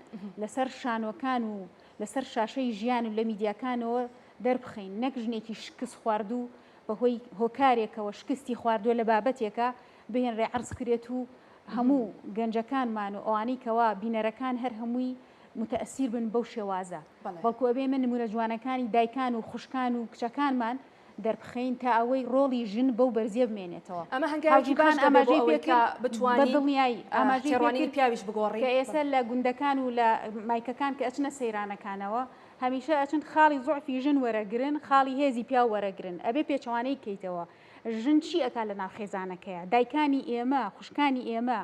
لەسەر شانۆکان و لەسەر شاشەی ژیان و لە میدیاکانەوە دەربخەین، نەک ژنێکی شکست خواردوو بەهۆی هۆکارێکەوە شکستی خواردووە لە بابەتێکا بهێنرێ عەرز کرێت و هەموو گەنجەکانمان و ئەوانەی کەوا بینەرەکان هەر هەمووی متەئسیر بن بەو شێوازە بەڵکو ئەبێ ئێمە نمونە جوانەکانی دایکان و خوشکان و کچەکانمان دەربخەین تا ئەوەی ڕۆڵی ژن بەو بەرزیە بمێنێتەوە. ئەمە هەنگاوێکی باش دەبێت بۆ ئەوەی کە بتوانین بە دڵنیایی ئاماژەی پێ تێڕوانینی کرد پیاویش بگۆڕین. کە ئێستا لە گوندەکان و لە مایکەکان کە ئەچنە سەیرانەکانەوە هەمیشە ئەچن خاڵی زوعفی ژن وەرەگرن خاڵی هێزی پیاو وەرەگرن ئەبێ پێچەوانەی کەیتەوە ژن چی ئەکا لە ناو خێزانەکەیا دایکانی ئێمە خوشکانی ئێمە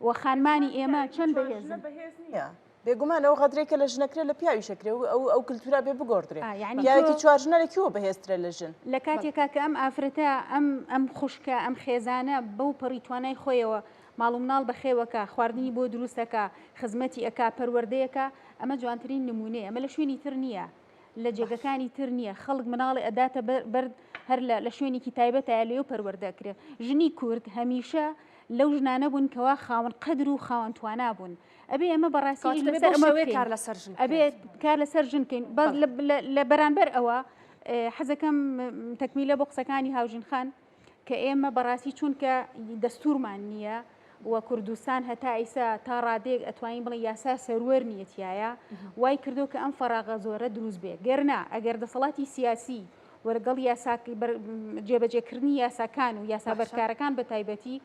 و خانمانی ئێمە چەند بەهێزن. بەهێز نییە. بێگومان ئەو غەدرەی کە لە ژن ئەکرێ لە پیاویش ئەکرێ و ئەو ئەو کلتورە بێ بگۆڕدرێ. ئا یەعنی پیاوێکی تۆ چوارژنە لە کوێوە بەهێزترە لە ژن؟ لە کاتێکا کە ئەم ئافرەتە ئەم ئەم خوشکە ئەم خێزانە بەو پەڕی توانای خۆیەوە ماڵ و مناڵ بەخێوەکا خواردنی بۆ دروست ئەکا خزمەتی ئەکا پەروەردەی ئەکا ئەمە جوانترین نموونەیە ئەمە لە شوێنی تر نییە لە جێگەکانی تر نییە خەڵک مناڵی ئەداتە بەر بەر هەر لە لە شوێنێکی تایبەتایە لێو پەروەردە ئەکرێ ژنی کورد هەمیشە لەو ژنانە بوون کەوا خاوەن قەدر و خاوەن توانا بوون ئەبێ ئێمە بەڕاستی ئیش کەواتە لەسەر بەو ئەمە شێوەیە بکەین کار لەسەر ژن ئەبێ بکرێت. کار لەسەر ژن بکەین بەس بەڵێ. لە لە لە بەرانبەر ئەوە حەزەکەم تەکمیلە بۆ قسەکانی هاوژین خان کە ئێمە بەڕاستی چونکە دەستورمان نییە و کوردستان هەتا ئیسا تا ڕادەیەک ئەتوانین بڵێ یاسا سەروەر نییە تیایە وای کردو کە ئەم فەراغە زۆرە دروست بێ گەرنا ئەگەر دەسەڵاتی سیاسی و لەگەڵ یاسا جێبەجێکردنی یاساکان و یاسا باشە. بەرکارەکان بە تایبەتی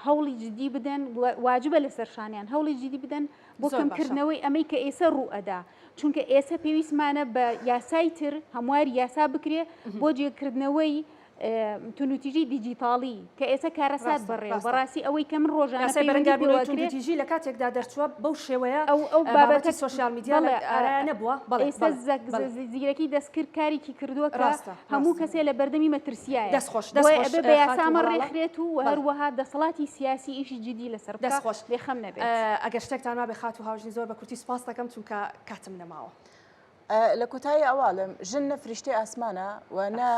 هەوڵی جدی بدەن واجبە لەسەر شانیان هەوڵی جدی بدەن بۆ کەمکردنەوەی ئەمەی کە ئێسە ڕوو ئەدا چونکە ئێسە پێویستمانە بە یاسای تر هەمواری یاسا بکرێ بۆ جێکردنەوەی توندوتیژی دیجیتاڵی کە ئێستا کارەسات بەڕێوە بەڕاستی ئەوەی کە من ڕۆژانە یاسای بەرەنگاربوونەوەی توندوتیژی لە کاتێکدا دەرچووە بەو شێوەیە ئەو ئەو بابەتی سۆشیال میدیا لە ئارایا نەبووە بەڵێ ئێستا زیرەکی دەستکرد کارێکی کردووە کە هەموو کەسێ لە بەردەمی مەترسیایە. دەست خۆش دەست خۆش بۆیە ئەبێ بە یاسا خاتوو ئەمە هەڵاڵە. ڕێکخرێت و بەڵێ. هەروەها دەسەڵاتی سیاسی ئیشی جدی لەسەر بکا دەست خۆش بێ خەم نەبێت. ئەگەر شتێکتان مابێ خاتوو هاوژین زۆر بە کورتی سوپاست دەکەم چونکە کاتم نەماوە. لە کۆتایی ئەوە ئەڵێم ژن نە فریشتەی ئاسمانە و نە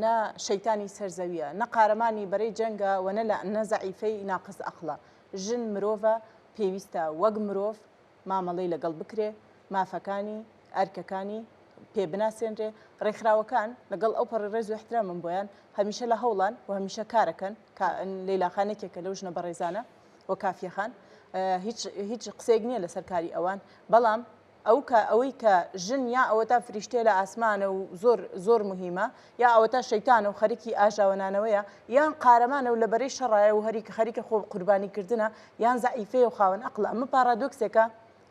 نە شەیتانی سەر زەویە نە قارەمانی بەرەی جەنگە و نە لە نە زەعیفەی ناقس ئەقڵە ژن مرۆڤە پێویستە وەک مرۆڤ مامەڵەی لەگەڵ بکرێ، مافەکانی، ئەرکەکانی پێ بناسێنرێ، ڕێکخراوەکان لەگەڵ ئەوپەڕی ڕێز و ئیحترامم بۆیان، هەمیشە لە هەوڵان و هەمیشە کارەکەن، لەیلا خان یەکێکە لەو ژنە بەڕێزانە و کافیە خان، هیچ هیچ قسەیەک نییە لەسەر کاری ئەوان، بەڵام ئەو کە ئەوەی کە ژن یا ئەوەتا فریشتەیە لە ئاسمانە و زۆر زۆر موهیمە، یا ئەوەتا شەیتانە و خەریکی ئاژاوەنانەوەیە، یان قارەمانە و لە بەرەی شەڕایە و هەریکە خەریکە خۆ قوربانی کردنە، یان زەعیفەیە و خاوەن ئەقڵە. ئەمە پاڕادۆکسێکە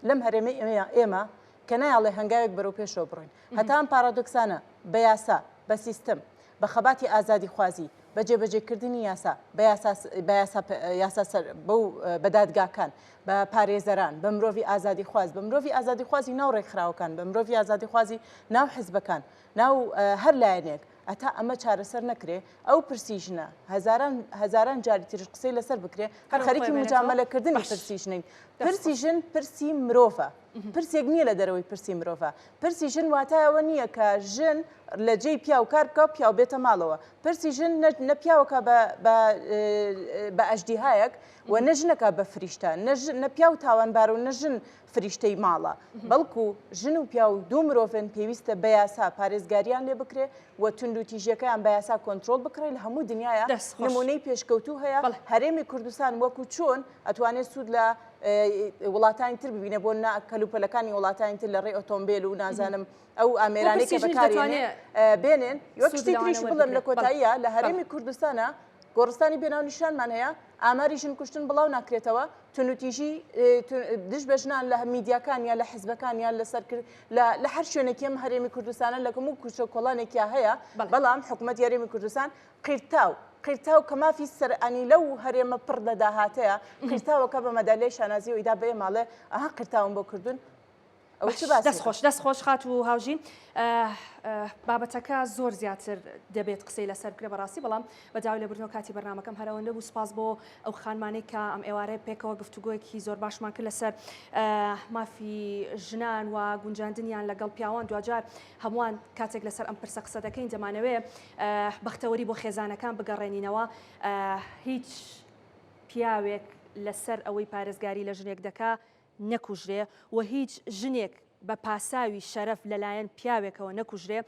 لەم هەرێمەی ئێمە کە نایەڵێ هەنگاوێک بەرەو پێشەوە بڕۆین. هەتا ئەم پاڕادۆکسانە بە یاسا، بە سیستم، بە خەباتی ئازادیخوازی، بە جێبەجێکردنی یاسا، بە یاسا بە یاسا یاسا سەر بەو بە دادگاکان، بە پارێزەران، بە مرۆڤی ئازادیخواز، بە مرۆڤی ئازادیخوازی ناو ڕێکخراوەکان، بە مرۆڤی ئازادیخوازی ناو حزبەکان، ناو هەر لایەنێک. هەتا ئەمە چارەسەر نەکرێ ئەو پرسی ژنە هەزاران هەزاران جاری تریش قسەی لەسەر بکرێ هەر خەریکی مجامەلەکردنی پرسی ژنین. پرسی ژن پرسی مرۆڤە، پرسێک نییە لە دەرەوەی پرسی مرۆڤە. پرسی ژن واتای ئەوە نییە کە ژن لە جێی پیاو کار بکا و پیاو بێتە ماڵەوە. پرسی ژن نە پیاوەکە بە ئەژدیهایەک و نە ژنەکە بە فریشتە، نە پیاو تاوانبارە و نە ژن فریشتەی ماڵە، بەڵکو ژن و پیاو دوو مرۆڤن پێویستە بە یاسا پارێزگاریان لێ بکرێ و توندوتیژیەکەیان بە یاسا کۆنترۆڵ بکڕێ لە هەموو دنیایا نمونەی پێشکەوتوو هەیە هەرێمی کوردستان وەکو چۆن ئەتوانێ سوود لە وڵاتانی تر ببینێ بۆ نا کەلوپەلەکانی وڵاتانی تر لە ڕێی ئۆتۆمبێل و نازانم ئەو ئامێرانەی کە بەکارێنێ بێنێن وەک شتی تریش بڵێم لە کۆتاییە لە هەرێمی کوردستانە گۆڕستانی بێناونیشانمان هەیە، ئاماری ژن کوشتن بڵاو ناکرێتەوە، توندوتیژی دژ بە ژنان لە میدیاکان یا لە حزبەکان یا لە سەرکرد لە هەر شوێنێکی ئەم هەرێمی کوردستانە لە هەموو کوچە و کۆڵانێکیا هەیە، بەڵام حکومەتی هەرێمی کوردستان قیرتاو قیرتاو کە مافی سەرانی لەو هەرێمە پڕ لە داهاتەیە قیرتاوەکە بە مەدالیای شانازیەوە ئیدا بە ئێمە ئەڵێ ئەها قیرتاوم بۆ کردوون. ئەوە چ باسێکە؟ دەست خۆش دەست خۆش خاتوو هاوژین بابەتەکە زۆر زیاتر دەبێت قسەی لەسەر بکرێ بەڕاستی بەڵام بە داوای لێبوردنەوە کاتی بەرنامەکەم هەر ئەوەندە بوو سوپاس بۆ ئەو خانمانەی کە ئەم ئێوارەیە پێکەوە گفتوگۆیەکی زۆر باشمان کرد لەسەر مافی ژنان و گونجاندنیان لەگەڵ پیاوان دواجار هەمووان کاتێک لەسەر ئەم پرسە قسە دەکەین دەمانەوێ بەختەوەری بۆ خێزانەکان بگەڕێنینەوە هیچ پیاوێک لەسەر ئەوەی پارێزگاری لە ژنێک دەکا نەکوژرێ و هیچ ژنێک بە پاساوی شەرەف لەلایەن پیاوێکەوە نەکوژرێ،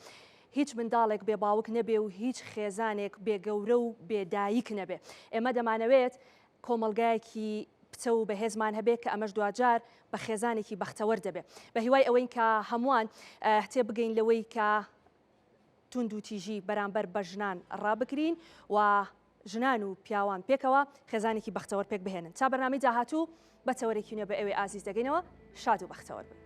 هیچ منداڵێک بێ باوک نەبێ و هیچ خێزانێک بێ گەورە و بێ دایک نەبێ. ئێمە دەمانەوێت کۆمەڵگایەکی پتەو و بەهێزمان هەبێ کە ئەمەش دواجار بە خێزانێکی بەختەوەر دەبێ. بە هیوای ئەوەین کە هەمووان تێبگەین لەوەی کە توندوتیژی بەرامبەر بە ژنان ڕابگرین و ژنان و پیاوان پێکەوە خێزانێکی بەختەوەر پێک بهێنن. تا بەرنامەی داهاتوو بە تەوەرێکی نوێ بە ئێوەی ئازیز دەگەینەوە، شاد و بەختەوەر بن.